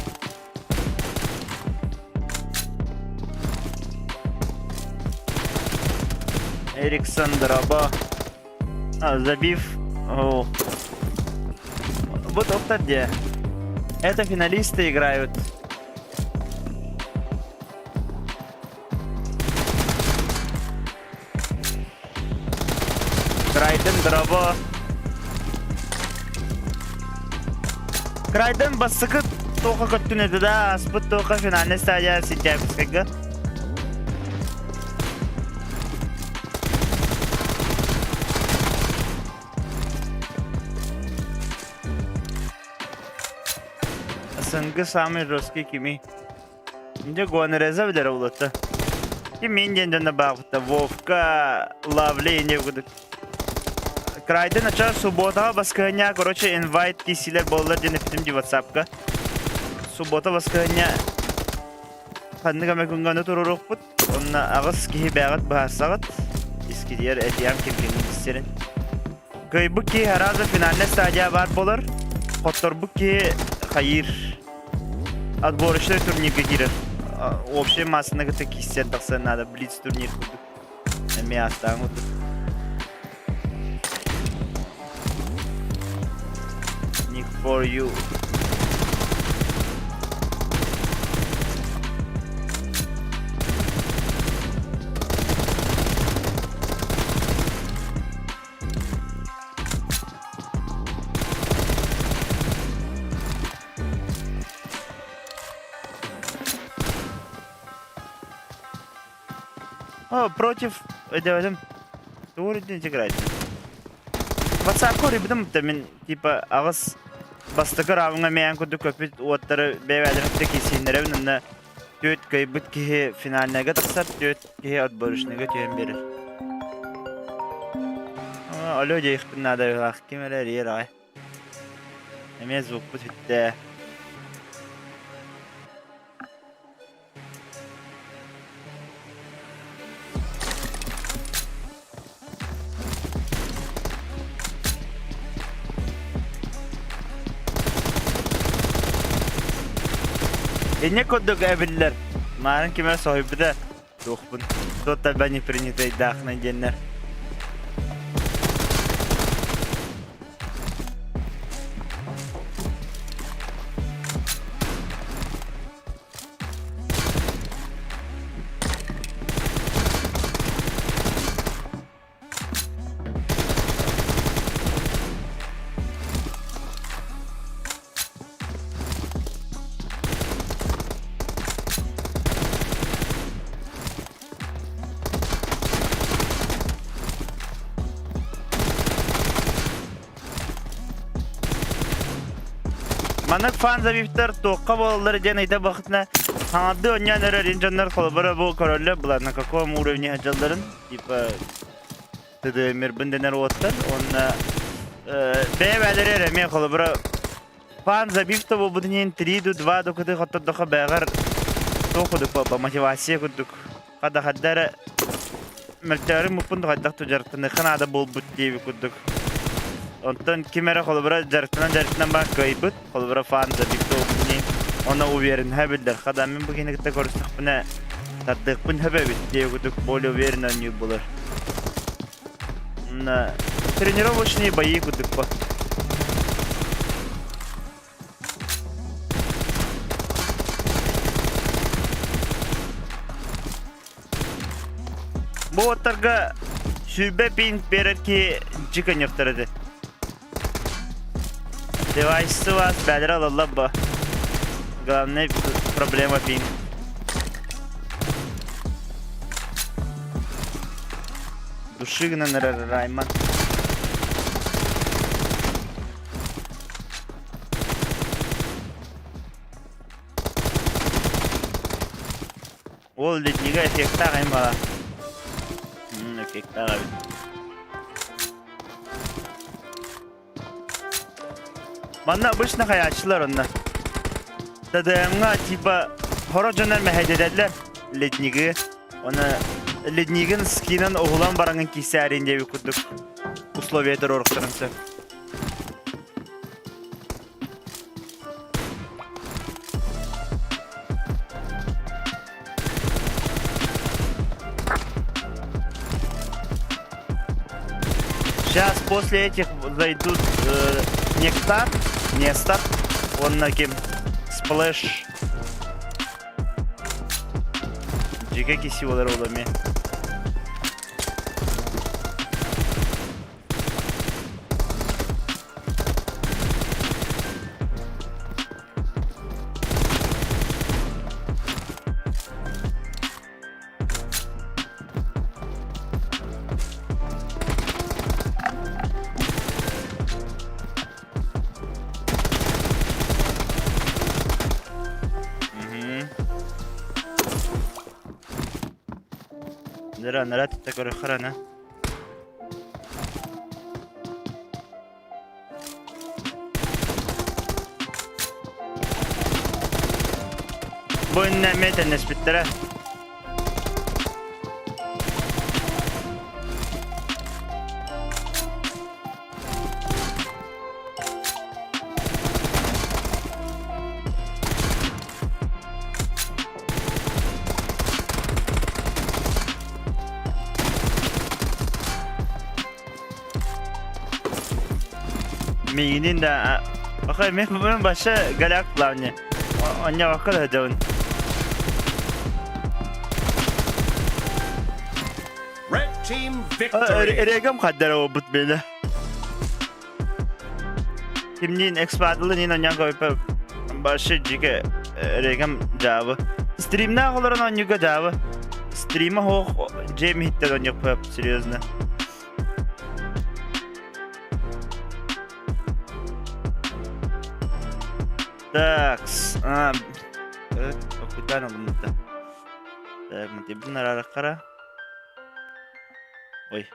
Эриксон дроба. А, забив. О. Вот опта где. Это финалисты играют. Крайден дроба. Крайден бастыкы тоха көттүн эти да, аспыт тоха финальный стадия сентябрьскайга. СНГ самый жесткий кими. Дьэ Гонореза билэр улатта. Ким мин диэн дьонно баахпыта Вовка, Лавли не кудук. Крайден ача субботаҕа баскыһынньа короче инвайт киисилэр буоллар диэн эппитим ди ватсапка. Суббота баскыһынньа ханнык эмэ күҥҥэ ону туруоруохпут. Онно аҕыс киһи бэҕэт быһаарсаҕыт. Искидиэр этиэм ким кимин истэрин. Кыайбыт киһи араза финальная стадия баар буолар. Хотторбут киһи хайыыр. Отборочный турнирга киирэр. Общая массаны кытта киирсэн тахсан надо. Блиц турнир курдук. Эмиэ ааттаан курдук. Nick for you. О, против өйдөөтүм. Тугу үрдүн играть? WhatsApp-ка урибытым да мин типа аҕыс бастакы раундҥа мэйэн курдук көппүт уоттары бэйэ-бэйэлэрин кытта киирсиһиннэрэбин уонна түөрт кыайбыт киһи финальнайга тахсар, түөрт киһи отборочнайга түһэн биэрэр. Алло диэхпин наада быһыылаах, ким эрэ эрийэр аҕай. Эмиэ звукпут бүттэ. Инньэ курдук эбиллэр. Маарын ким эрэ соһуйбута туохпун. Туоттарба не принятыйдаахна диэннэр. Маннык фан забивтар туохха буолаллар диэн ыйда бахытына хаҥардыы оонньоон эрэр ин дьоннор холобура бу көрөллөр была на каком уровне сылдьалларын типа ТДМ-ирбин дэнэр уоттар уонна бэйэ-бэйэлэри эрэ эмиэ холобура фан забив-то буолбутун иһин 3 ду 2 ду кытыы хоттордоххо бэҕэр туох курдук буолба мотивация курдук хада хадда эрэ мөлтөөрү муппун хайдах да дьарыктаныахха наада буолбут диэбит курдук. Онтон ким эрэ холобура дьарыктанан-дьарыктанан баар кыайбыт, холобура фан забив буолбут онно уверенноһа биллэр. Хада мин бу киһини кытта көрүстэхпинэ тардыахпын сөп эбит диэбит курдук более уверенно оонньуур буолар. На тренировочные бои курдук по. Бу уоттарга сүүрбэ пинг биэрэр киһи дьик өньөхтөр этэ. Девайсы вас бэдэр алаллар бу. Главная проблема пинг. Души гынан эрэр Райман. Ол леднига эффектаах эн бала. Эффектаах эбит. Манна обычно хайааччылар онно. ТДМ-ҥа типа хоро дьоннор мэһэйдэтэллэр ледниги. Оны леднигин скинын уһулан бараҥын киисээрин диэбит курдук условия туруоруктарын сөп. Сейчас после этих зайдут Нектар, Нестор, он на кем Сплэш. Дьигэ киси болар олами. Нара, нара, такой охрана. Бу иннэ эмиэ тэннэспиттэрэ. Миигинин да Окей, мен башы голяк плавне. Оння вакка да дьон. Red team victory. Эрегем хаддара обут бene. Кимниин экспадлы нин оньян койпа башы жике эрегем жабы. Стримна олорон оньюга жабы. Стрима хоох жем хиттер оньюк серьезно. Так, а, куда надо? Так, мотивин арараккара. Ой.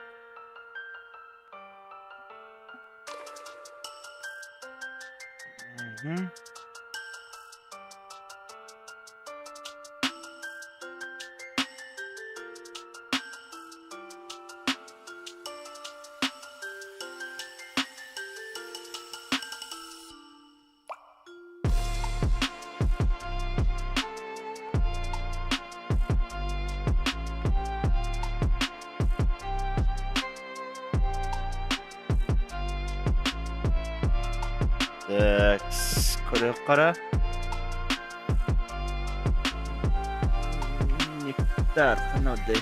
Мгм. Так, көрө Нектар, ханады.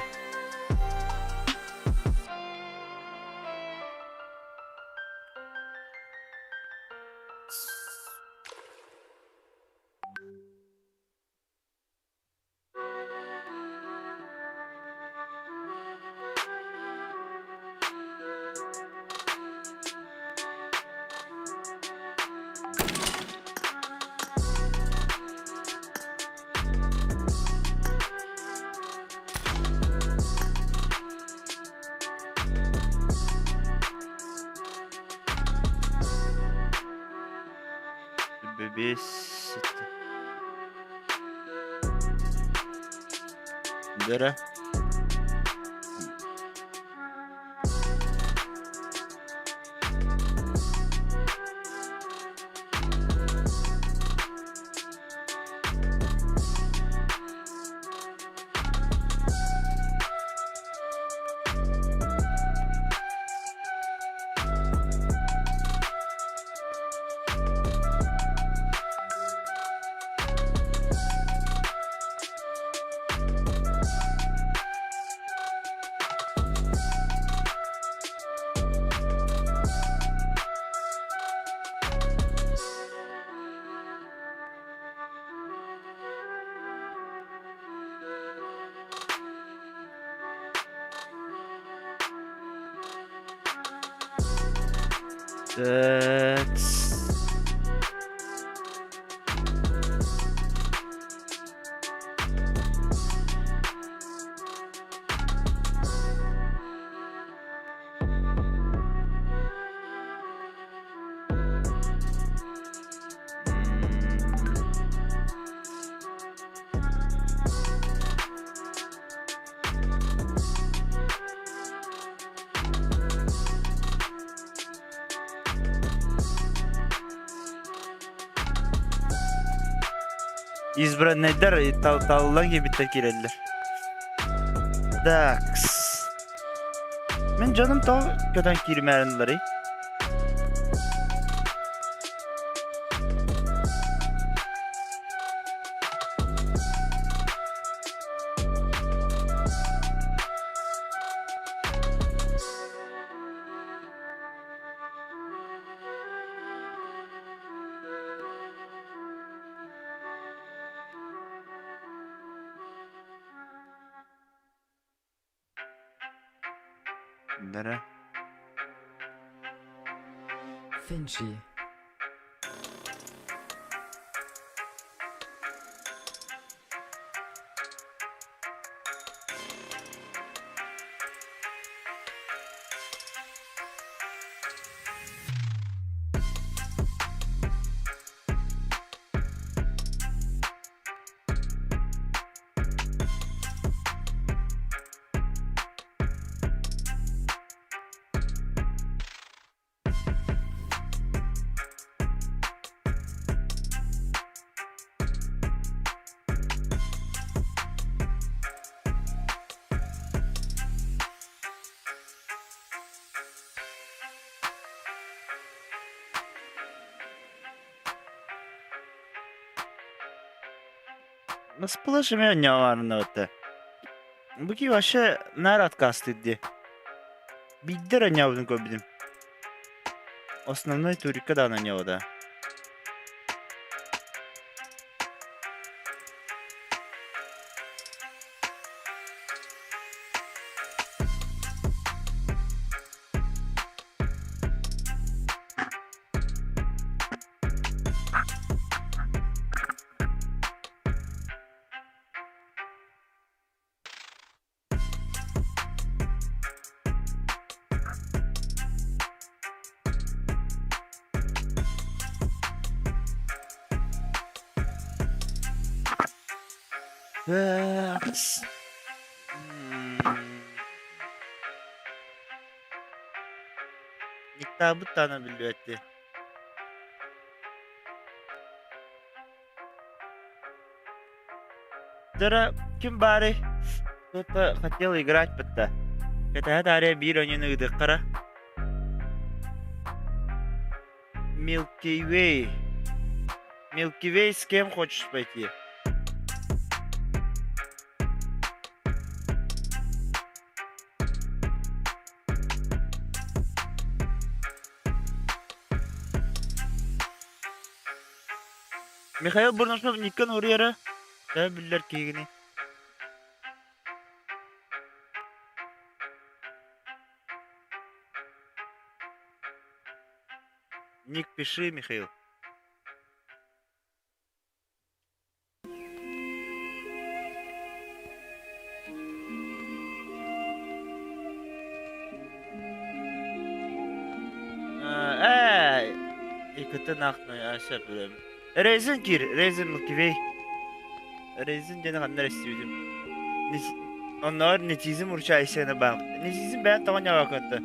Бэбиэс Дөрө. Так. Избранныйдар таллан киирбиттэр киирэллэр. Так. Мин дьонум тоҕо көтөн киирмээрин ыларый? Nere? Finchi. Наспылаш эмиэ онньоҕоорунабыта. Бу киһи вообще наар отказтыыр дии. Биирдэ эрэ онньообутун көрбүтүм. Основной турикка даҕаны онньообута. Никтаабыт даҕаны биллибэт дии. Дара ким баарый? Кто-то хотел играть бытта. Кэтэһэ таарыйа биир оонньууну ыытыаххара. Milky Way. Milky Way с кем хочешь пойти? Михаил Бурнашов Никон уруйара төһө биллэр киһигиний? Ник пиши, Михаил. Ээ, иккитин ахтан сөп билэм. Резин киир, Резин Милкивей. Резин диэни ханна эрэ истибитим. Оннооҕор нетизм уручаайсыаны баах. Нетизм бэйэн тоҕо ньаҕакатта?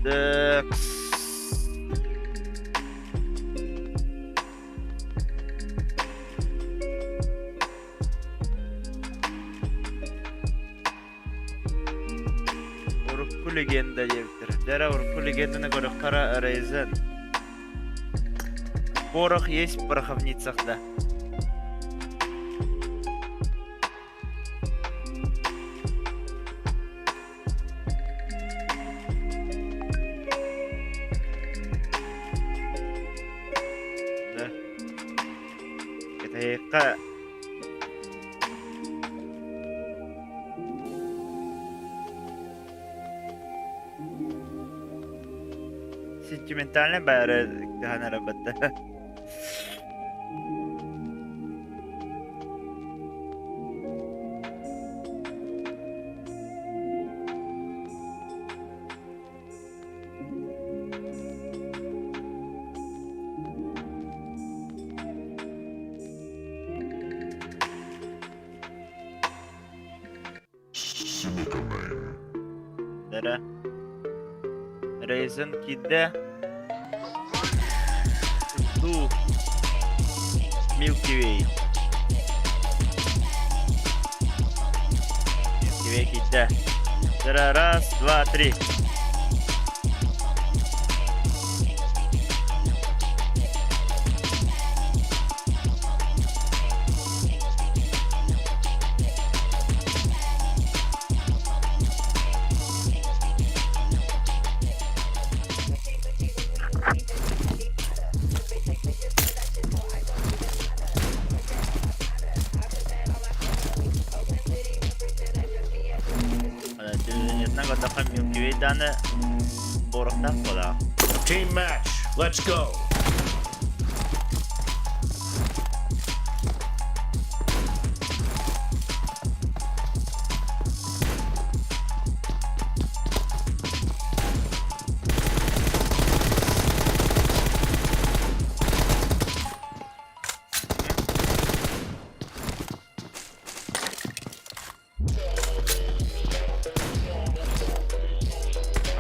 Так. Урукку легенда диэбиттэр. Дьэ урукку легенданы көрөххө Рейзен. Порох есть в пороховницах, да. Диэтэххэ сентиментальнай баары кыһан эрэ батта. Эрэ Рейзен киирдэ. Жду Milky Way. Milky Way киирдэ. Раз, два, три. Телевидениетынан көрдөххө Milky Way дааны буоруктаах буолаах. Team match. Let's go.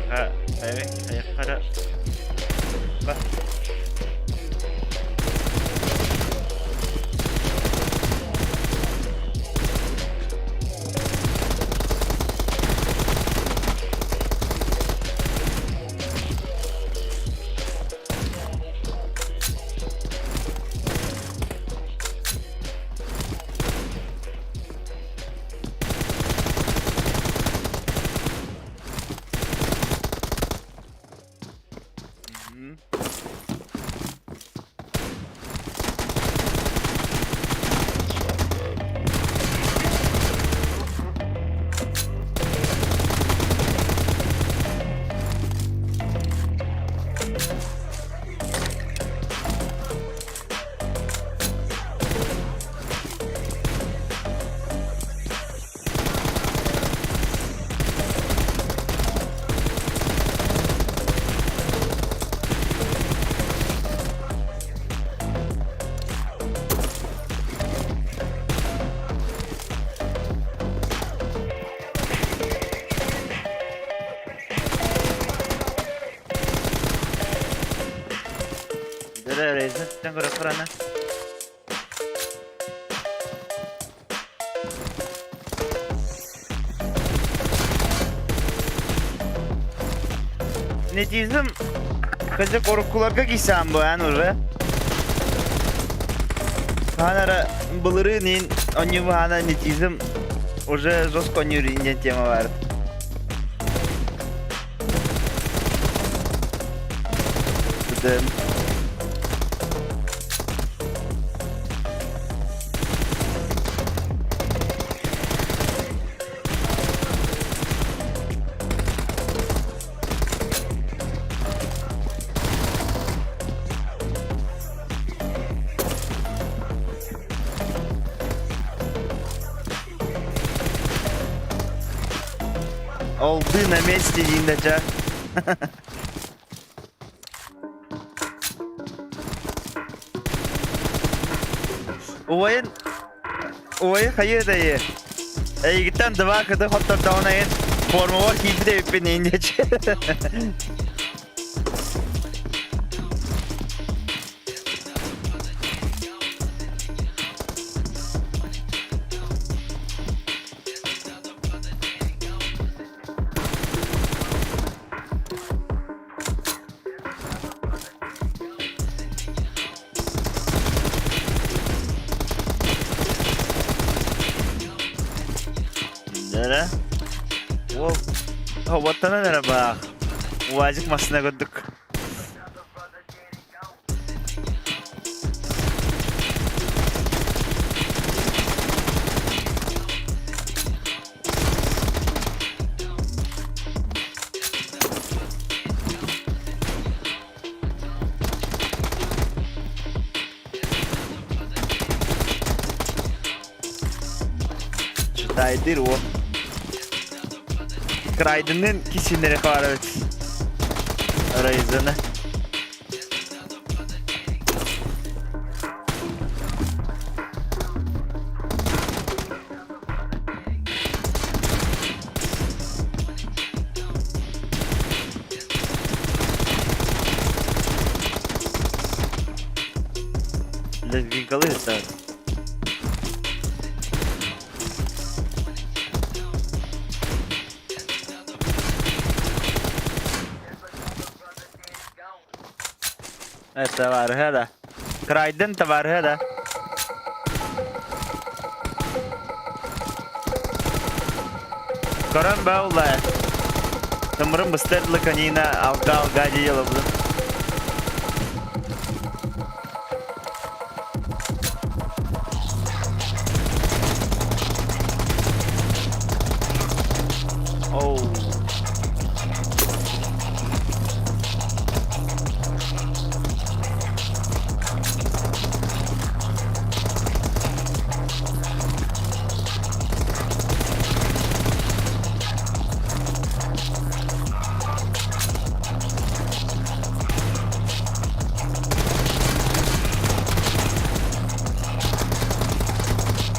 Аха, хайаххара ба. Дөрө Рейзен көрө турана. Нетизм кызык уруккуларга кисаан бу эн уже. Хаанара былырыын ин онньубаана нетизм уже жестко онньуур диэн тема бар. Олды на месте диндача. Убайын убайын хайыы дайы. Эйигиттэн два кыды хоттордоҕуна эн формабар киирбит эбиппин индечи. Дэрэ. Уол хоботтонон эрэ баах. Уазик массына көрдүк. Тайдыр уол. Крайденнин кисинери хаарабыт. Райзена. Лезгинкалы это. Табаарыһа да. Крайден табаарыһа да. Көрөн баулла. Тымырым быстар канина алга-алга дии Оу.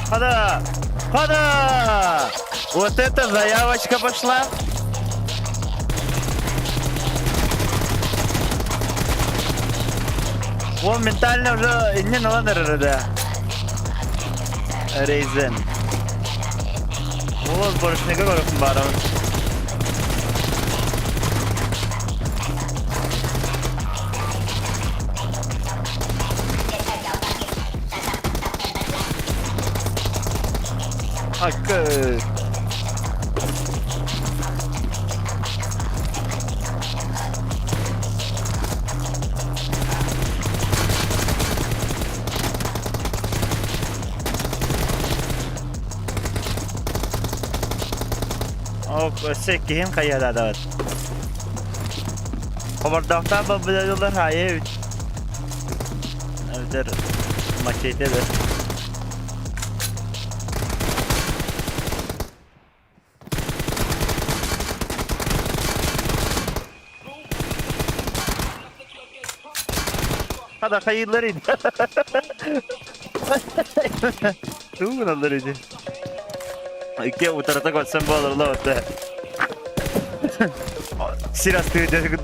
Хода! Хода! Вот это заявочка пошла! Он ментально уже не наланыр да. Рейзен. Ол сборочныйга көрөкүн баарабын. Акы. Өссө иккиһин хайыһадаабыт. Хобордоохтоох балбыдалар хаайа эбит. Эбэтэр мачете да. Хада хайыыллар ини. Тугу гыналлар ини. Икки утарыта көрсөн буолаллар отта. Сир астыы дьэ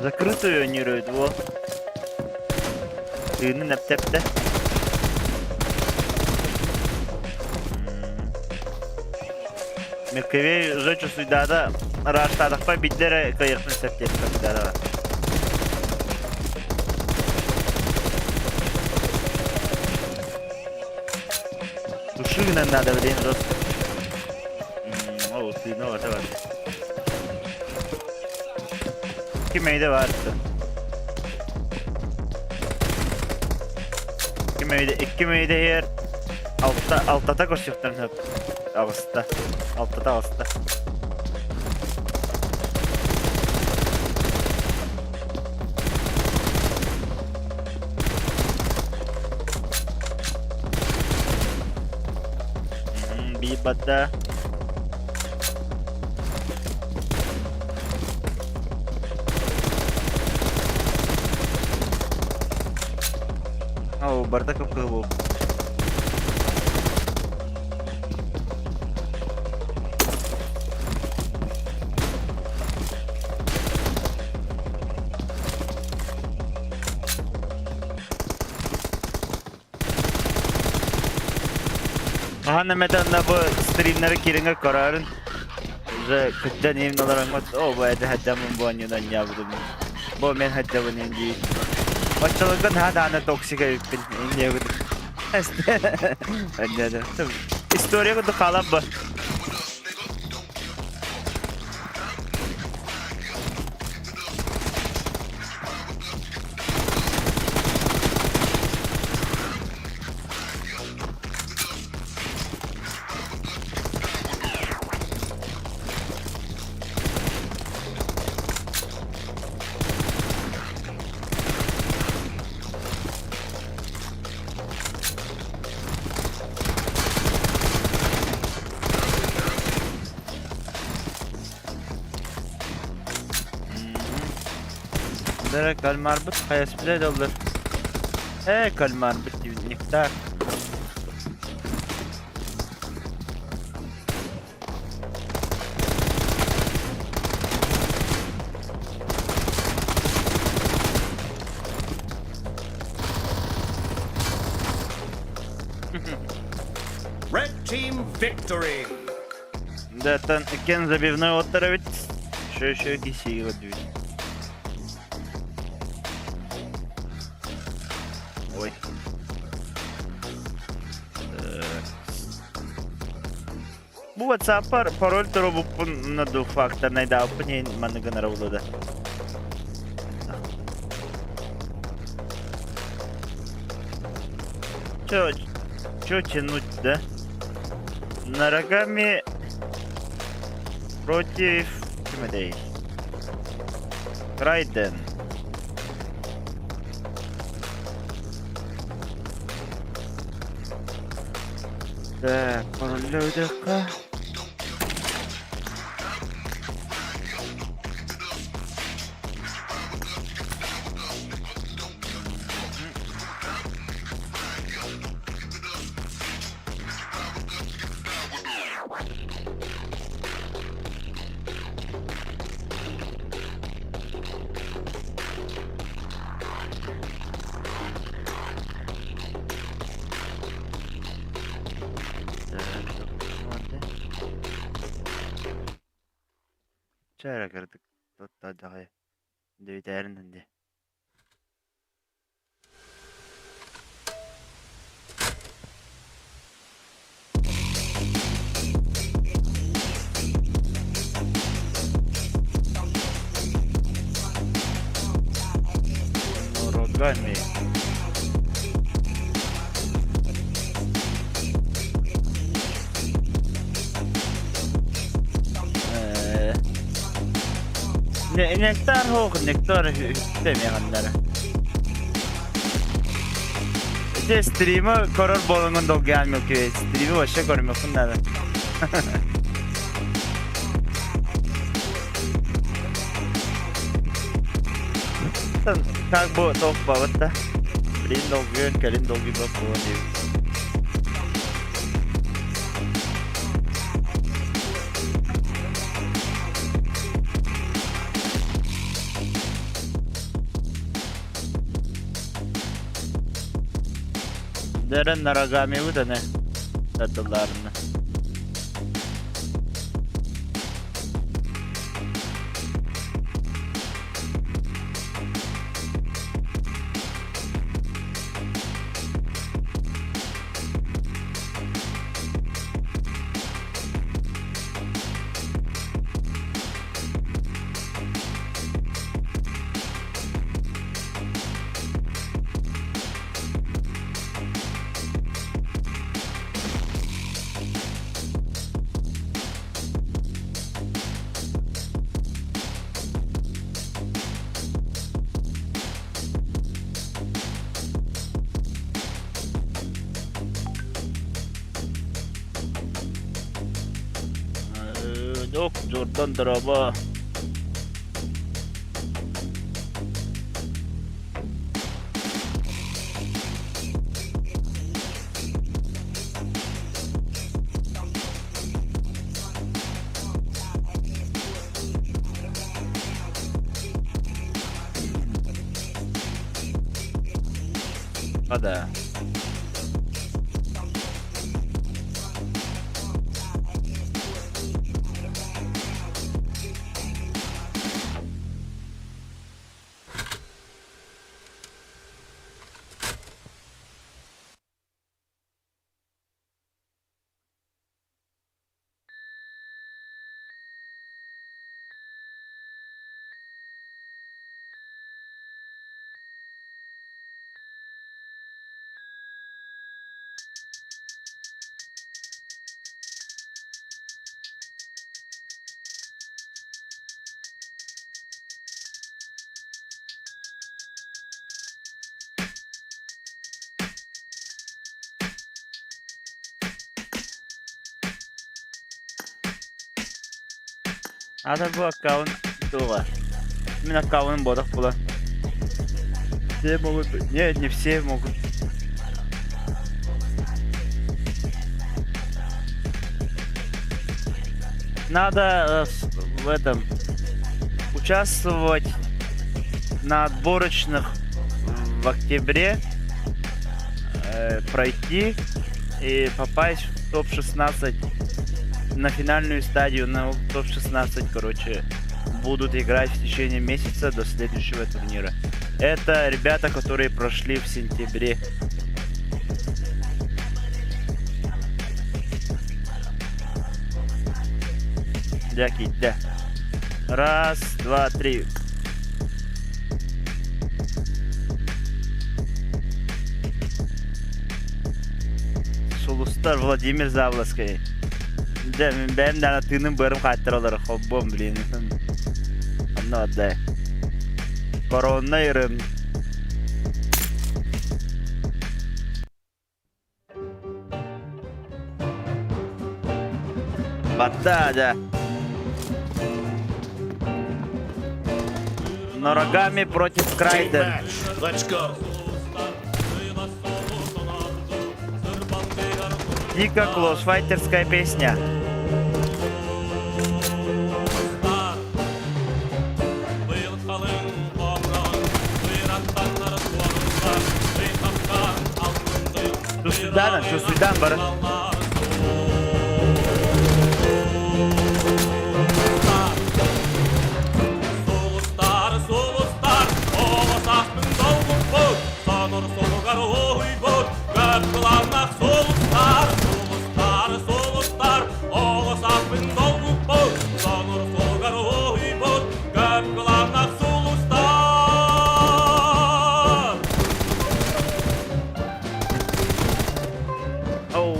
Закрытую ионирует, во. Тыынын эптепте. Мирковей уже суйдаада ыраастаатахпа бидде эрэ кыайыахпын сөп диэн суйдаада. Туши гынан надо, блин, жестко. О, сыйна бар, бар. Ким өйдө бар? Ким өйдө, икки мөйдө иһэр алта, алтата көрсүөхтэрин сөп. Аҕыста. Алтата аҕыста. Биир бадда. Оо, барыта кып-кыһыл буолбут. Хаһан эмэтэ онно бу стримнары кириҥэ көрөөрүн. Уже кырдьан иһин олороҥҥут, оо, бу этэ сылдьаммын бу оонньууну оонньообутум. Бу мен сылдьабын иһин дии. Оччолорго наһаа даҕаны токсик эбиппин инниэбит. История курдук хаалар бу. Дere кальмарбыт хайаспыта доллар. Э, кальмарбыт нектар. Red team victory. Да, кен забивной оттар эбит. Шö-шö кисиги көрдүбүт. Ой. Бу WhatsApp-пар пароль туруобуппун на двухфакторнайдаабыппын иһин маннык гынара буолуо да. Чё, чё тянуть, да? Нарагами против кимдей? Райден. Так, пароллөйдөххө. Чэ эрэ кырдык туттардаҕай дөйүтээрин дии. Нурагами. Нектар хоох, нектар үстэмиэҕиннэрэ. Ити стримы көрөр буолаҥҥын долгуйан мөкү стрими вообще көрүмүөххүн наада. Как бы тоқ бабыт да. Блин долгуйан, кэлин долгуйбат буолан диэбит. Дэрэн Нарагамибыт аны тардыллаарына. Док, Джордан дорообо. Хада. Аата бу аккаунт туоҕа? Мин аккаунум буолах була. Все могут... Нет, не все могут. Надо в этом участвовать на отборочных в октябре, пройти и попасть в топ-16 на финальную стадию, на топ-16, короче, будут играть в течение месяца до следующего турнира. Это ребята, которые прошли в сентябре. Дяки, да. Раз, два, три. Сулустар Владимир Завласкай. Дьэ, мин бэйэм даҕаны тыыным быарым хааттара олорор холбуом, блин. Онно отдай. Коронный ырым. Батта, да. Норогами против Team Крайден. match. Let's go. Дико клоусфайтерская песня. Чувствуйдан, чувствуйдан бары. Оу.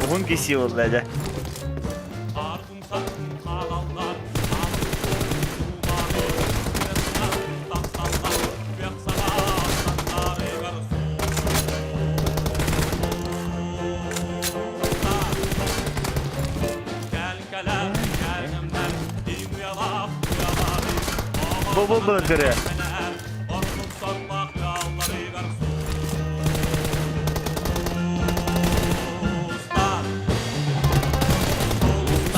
Уһун киси буолла дьэ. Бу бу былыргыры.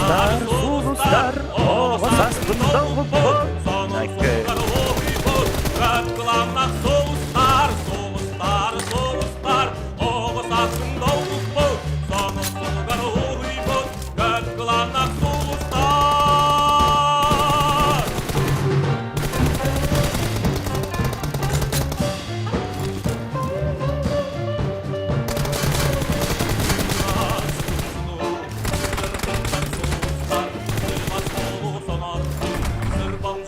Сулустар, сулустар, оҕо саспын долгуппут.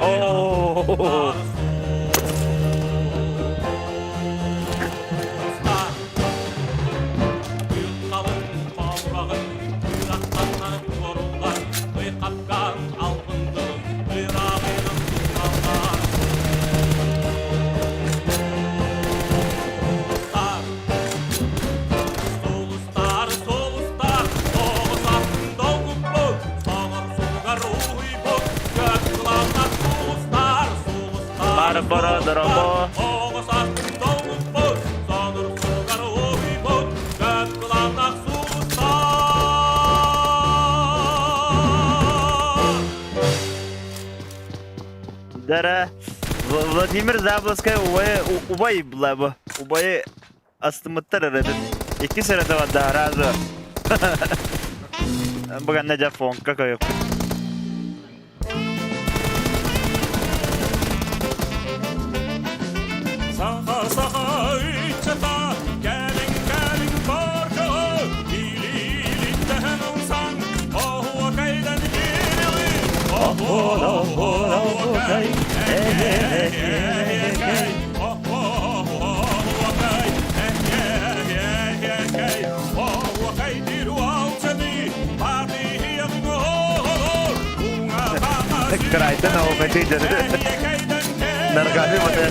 Оо. Барбара дорого. Дара Владимир Заблоскай убайы убай булабы. Убайы астымыттар эрэтин. Икки сырата барда разу. Буганна дьэ фонка көйөкпүт. Саха саха ыччата кэлиҥ кэлиҥ паркаҕа илиилиттэһэн ылсан оһуокайдан киириҕи оһуокай эһиэһиэһиэкэй оһуокай эһиэһиэһиэкэй. Кырайтан оҕокайдыы дьары. Нарганы бата.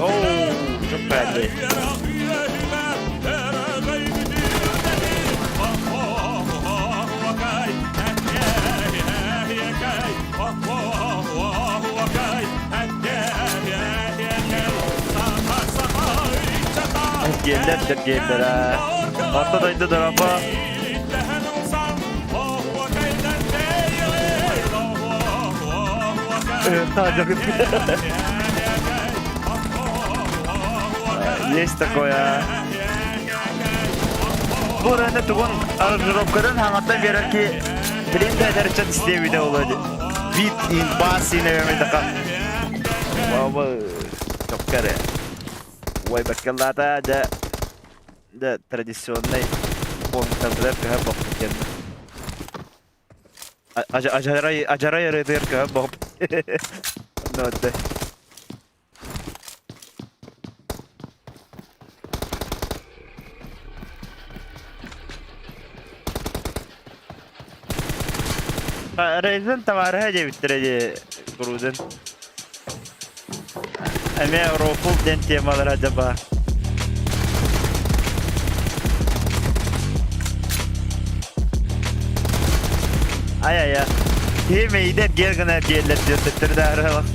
Оу, çok beğendi. Геллер деп геллер а. Орто дойду дорабо. Есть такое. Бу раны тугун аранжировкадан хаҥаттан биэрэр ки билин да эдэрчэн истиэбитэ буолуо дии. Бит ин бас инэбэмэ така. Баба чоккары. Ой баккаллаата дьэ дьэ традиционный пунктарбытыгар көһө боппут диэн. Ажарай ажарай ырыатыгар көһө боппут. Онно Рейзен товарыһа диэбиттэрэ дии Грузин. Эмиэ рофл диэн темалара дьэ баар. Ай-ай-ай. Киһи мэйиитэ эргиэр гына эргиэллэр диэн төттөрү да арыһалах.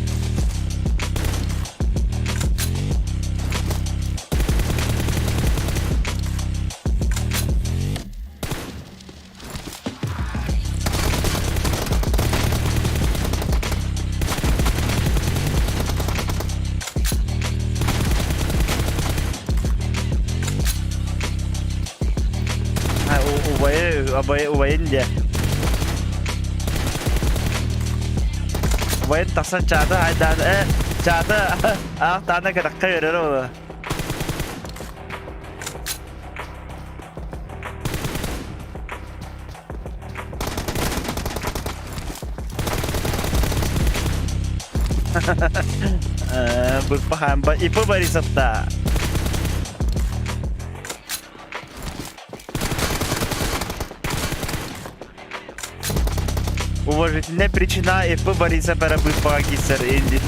Убайы, абайы, убайын диэ. Убайын тахсан чаата айдаан, э, чаата аах таана кэтахха үөрэр ол. Быппахан ИП Борисовта. Уважительная причина ИП Бориса Барабыппаға киссер инди.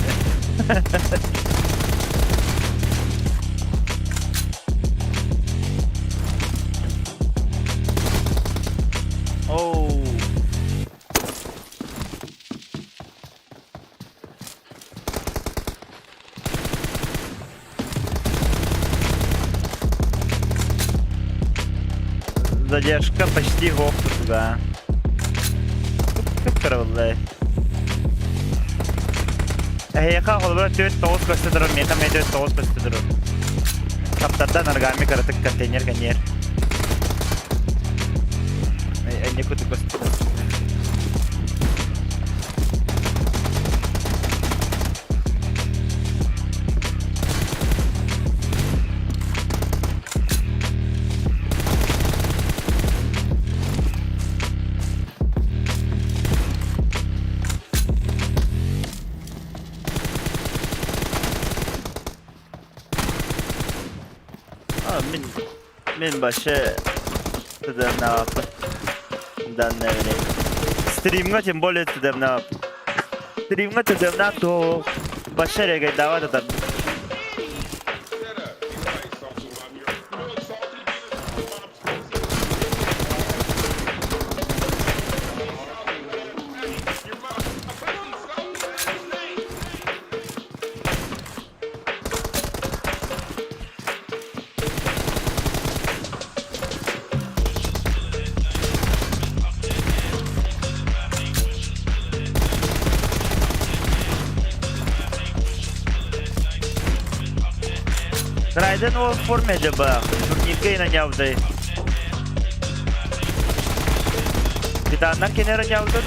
Оу. Задержка почти гоп туда. Кып-кырыллай. Эһиэхэ холобура 4-9 көстө турар, миэхэ эмиэ 4-9 көстө турар. Таптардан аргами кыратык контейнер кэнниэр. Энни куту көстө. А, мин мин вообще тыдырнаабаппын. Данное Стримҥа тем более тыдырнаабаппын. Стримҥа тыдырнаах туох вообще регайдаабат атар. Райден ол форме дьаба. Турнирга инанявдай. Титаннар кенера нявда.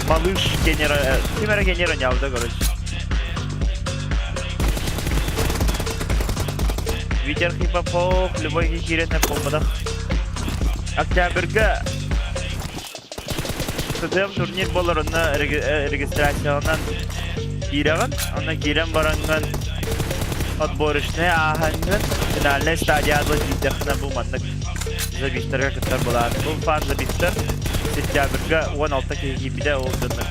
Малыш кенера... Кимера кенера нявда, короче. Твиттер хип-хоп, любой киирэн буолбатах. Октябрьга ТДМ турнир буолар, онно регистрацияланан киирэҕин. Онно киирэн бараҥҥын отборочнай ааһаҥҥын финальнай стадияҕа тиийдэххинэ бу маннык забистарга кыттар былаан. Бу фан забистар сентябрьга 16 киһи киирбитэ ол дьоннор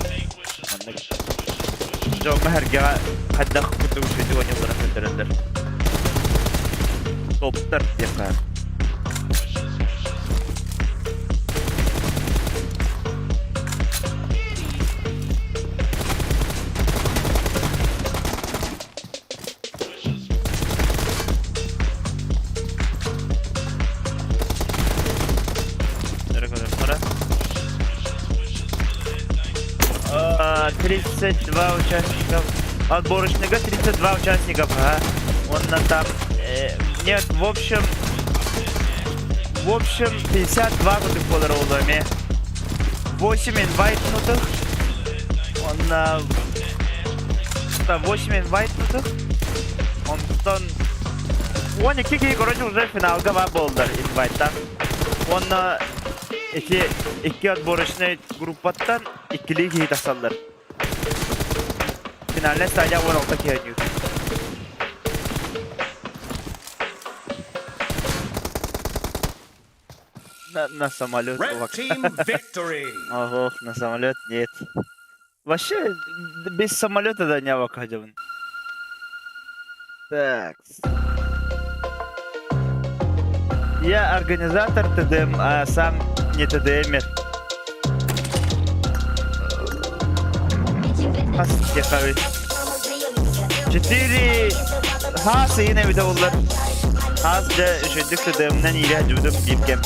маннык дьоҥҥо сэргэҕэ хайдах курдук үчүгэйдик оонньуулларын көрдөрөллөр. Топтар диэххэ. 32 участников. Отборочныйга 32 участников, ага. Он на там... Э, нет, в общем... В общем, 52 курдук буолар оҕолор эмиэ. 8 инвайтнутых. Онно 8 инвайтнутых. Онтон 12 киһи короче уже финалга бар буоллар инвайттан. Уонна ити икки отборочнай группаттан иккилии киһи тахсаллар. Финальная стадия 16 киһи ойнуур. На, на самолет. Red team victory! Ого, на самолет нет. Вообще, без самолета да не вакадевын. Так. Я организатор ТДМ, а сам не ТДМер. Хас диэххэ Четыре хаас ыйын эбитэ буоллар. Хаас дьэ үчүгдүк ТДМ-нэн иирэ дьуудум биир кэм.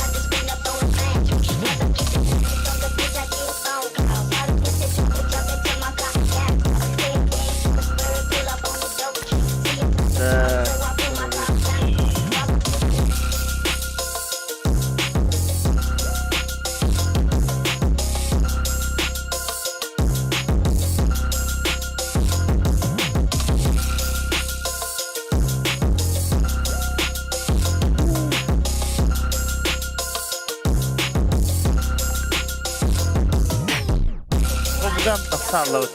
Бу тахса аллабыт.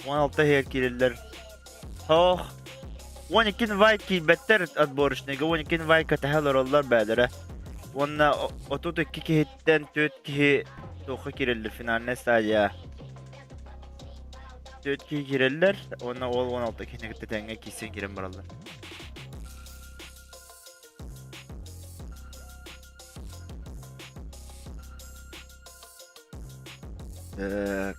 16 иһигэр киирэллэр. Ох, 12 инвайт киирбэттэр отборочныйга, 12 инвайт кэтэһэ олороллор бээлэрэ. Уонна 32 киһиттэн 4 киһи туохха киирэллэр финальная стадия. 4 киһи киирэллэр уонна ол 16 киһини кытта тэҥҥэ киирсэн киирэн бараллар. Так.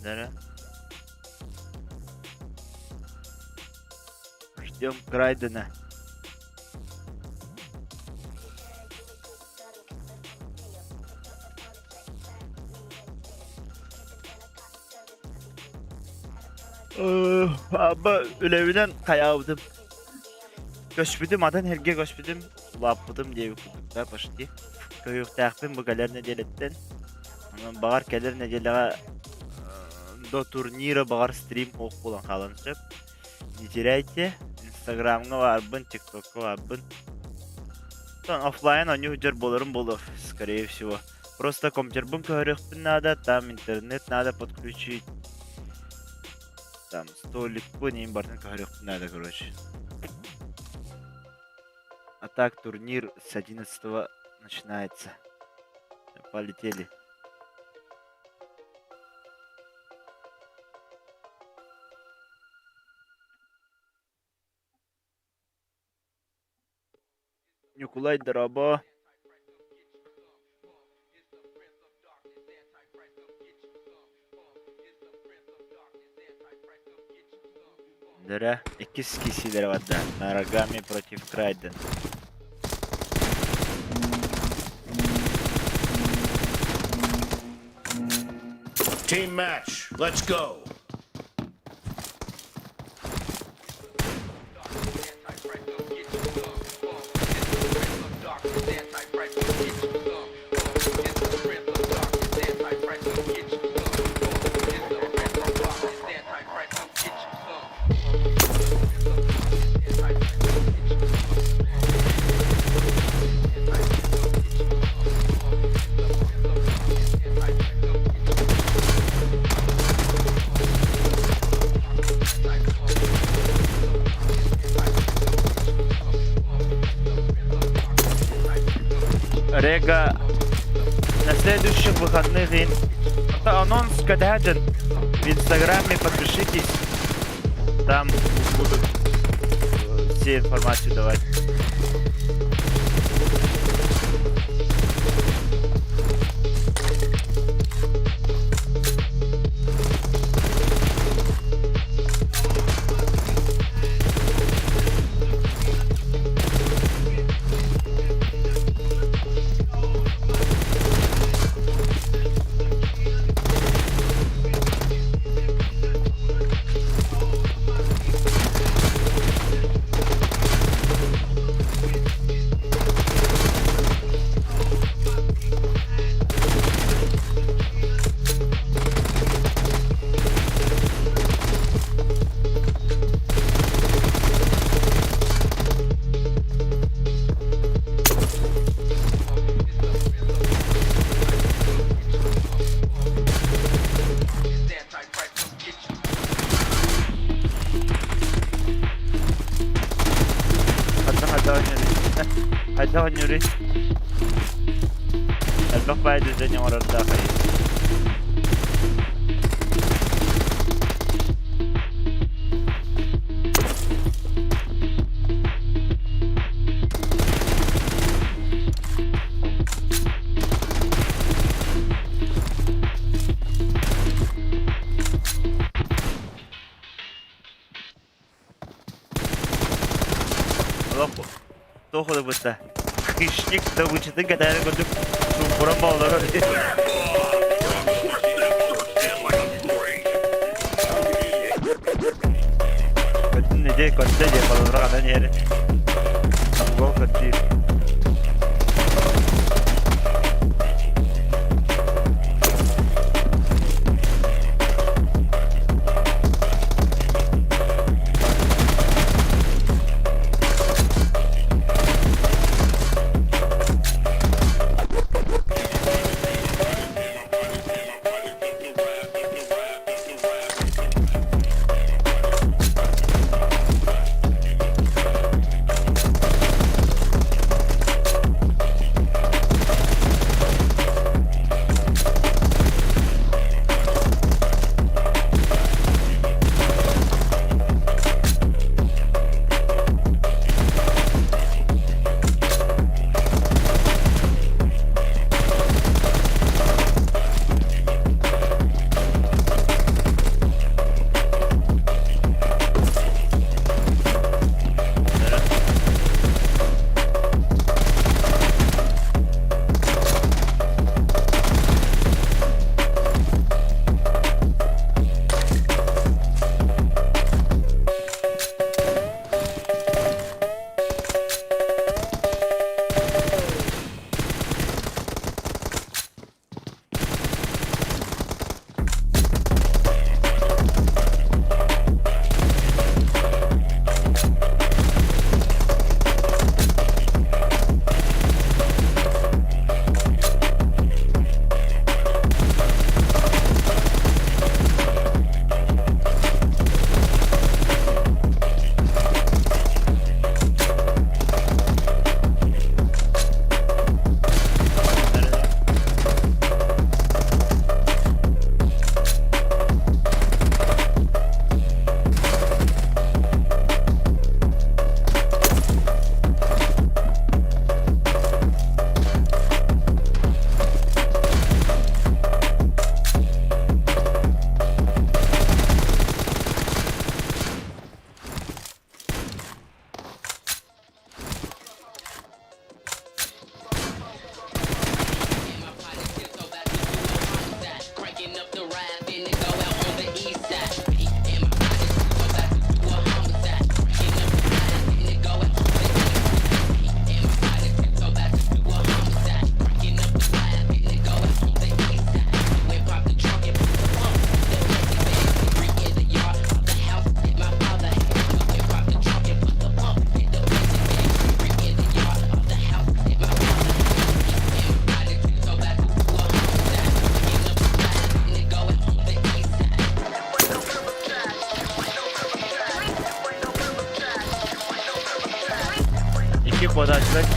Да. Ждем Крайдена. Аба үлэбинэн хайаабытым. Көспүтүм, атын сиргэ көспүтүм, улааппытым диэбит курдук да почти. Көһүөхтээхпин бу кэлэр нэдиэлэттэн. Онон баҕар кэлэр нэдиэлэҕэ до турнира баҕар стрим суох буолан хаалан сөп. Не теряйте. Инстаграмҥа баарбын, ТикТокка баарбын. Оффлайн оонньуу сылдьар буоларым буолуо, скорее всего. Просто компьютербын көһөрүөхпүн наада, там интернет надо подключить. Там столикпын иин барытын көһөрүөхпүн наада, короче. А так турнир с 11 начинается. Полетели. Ньукулай дорообо. Дөрө, иккис киирсиилэрэ барда. Нарагами против Крайден. Team match. Let's go. Рега на следующих выходных анонс кэтэһэ в инстаграме подпишитесь, там будут все информацию давать. Ханна хайдах оонньууруй? Хайдах оонньууруй? Элбэх баайы дьон оҥорордоох Олох туох ылыбыта? Хищник добычатын кэтээри курдук чуумпуран боллорор. Көттүн иди, көттө диye балалара канан иһэр. Монгол көттүүр.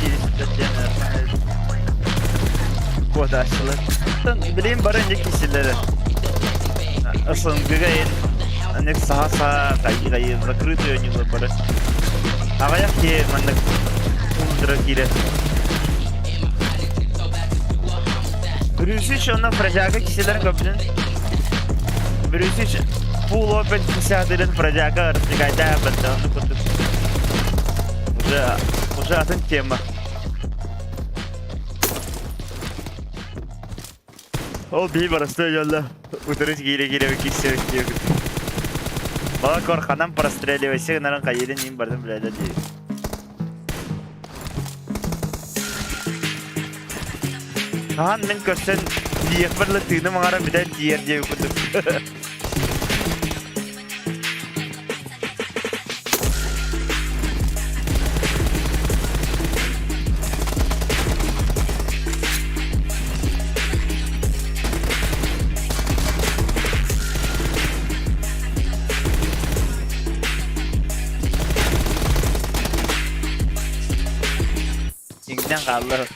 Кииристэр диэн куотааччылар. Билигин бары инник киирсэллэрэ. СНГ-га эн саха-саха хайыы закрытый оонньуулар бары. Аҕыйах киһи маннык тундра киирэр. Брюсич онно Фродяга киселерин көбүнүн. Брюсич Full Open 51 Фродяга ырытыгайда бэтте онну курдук. Уже уже атын тема. Ол бии барасты дьолло. Утары киире-киире киссебит диэбит. Балакор ханан простреливайся гынарын хайыырын иин бардым билэлэ дии. Хаһан мин көрсөн тиийиэхпэр ыла тыыным аҥара бүтэн тиийэр диэбит курдук. Иҥнэн хаалла.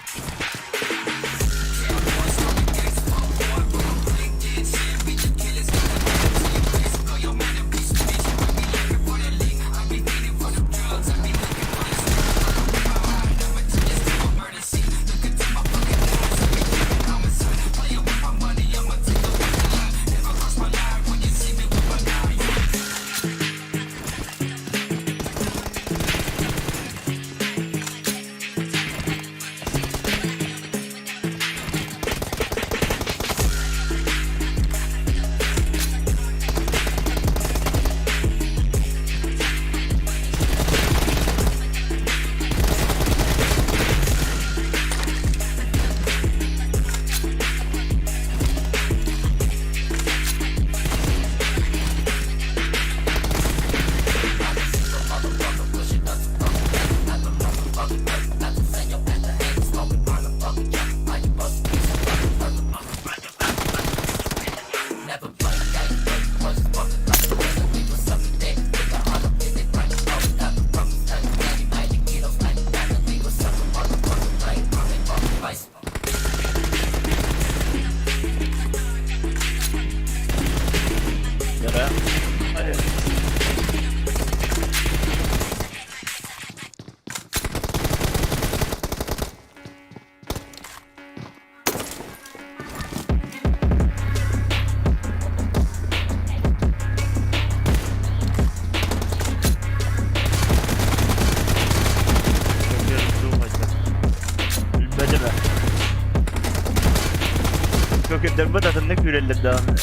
Билбэтим ээ. Көкүрдэрбит атыннык күүрэллэр даҕаны.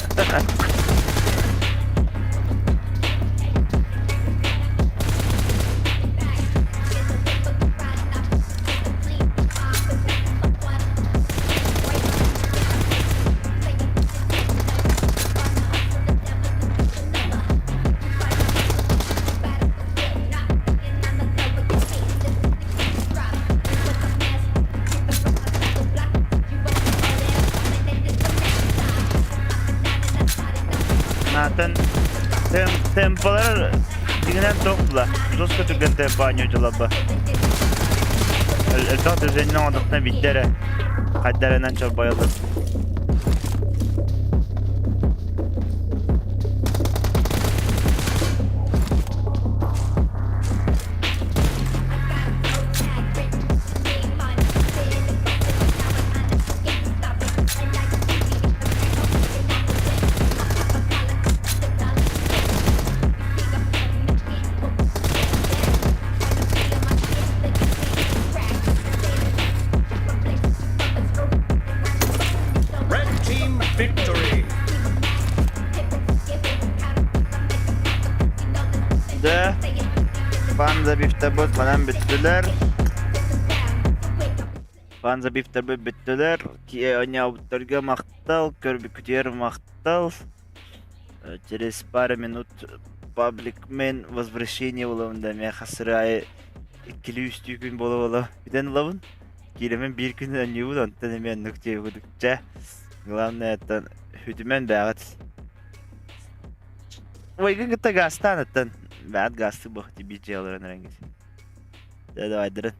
Атын темпалар дигинэн туох була? Жестко түргэн темпа оонньуу Элбэх движение оҥордохтон биирдэ эрэ хайдарынан чорбойоллор. Red team victory. Да, Панда бифтабыт манан бүттүлэр. Панза бифтабыт бүттүлэр. Оонньообуттарга махтал, көрбүккүтүгэр махтал. Через пару минут паблик мен возвращение буолабын да миэхэ сыры иккилии үстүү күн буола-буола бүтэн ылабын. Киирэмин биир күн оонньуубун, онтон эмиэ оннук диэбит Чэ, главное оттон үтүмэн бээҕит. Ойгын кытта гаастаан оттон бэҕэт гаастыы буох тибии дьиэ олорон эрэҥҥит. Дьэ давайдарын.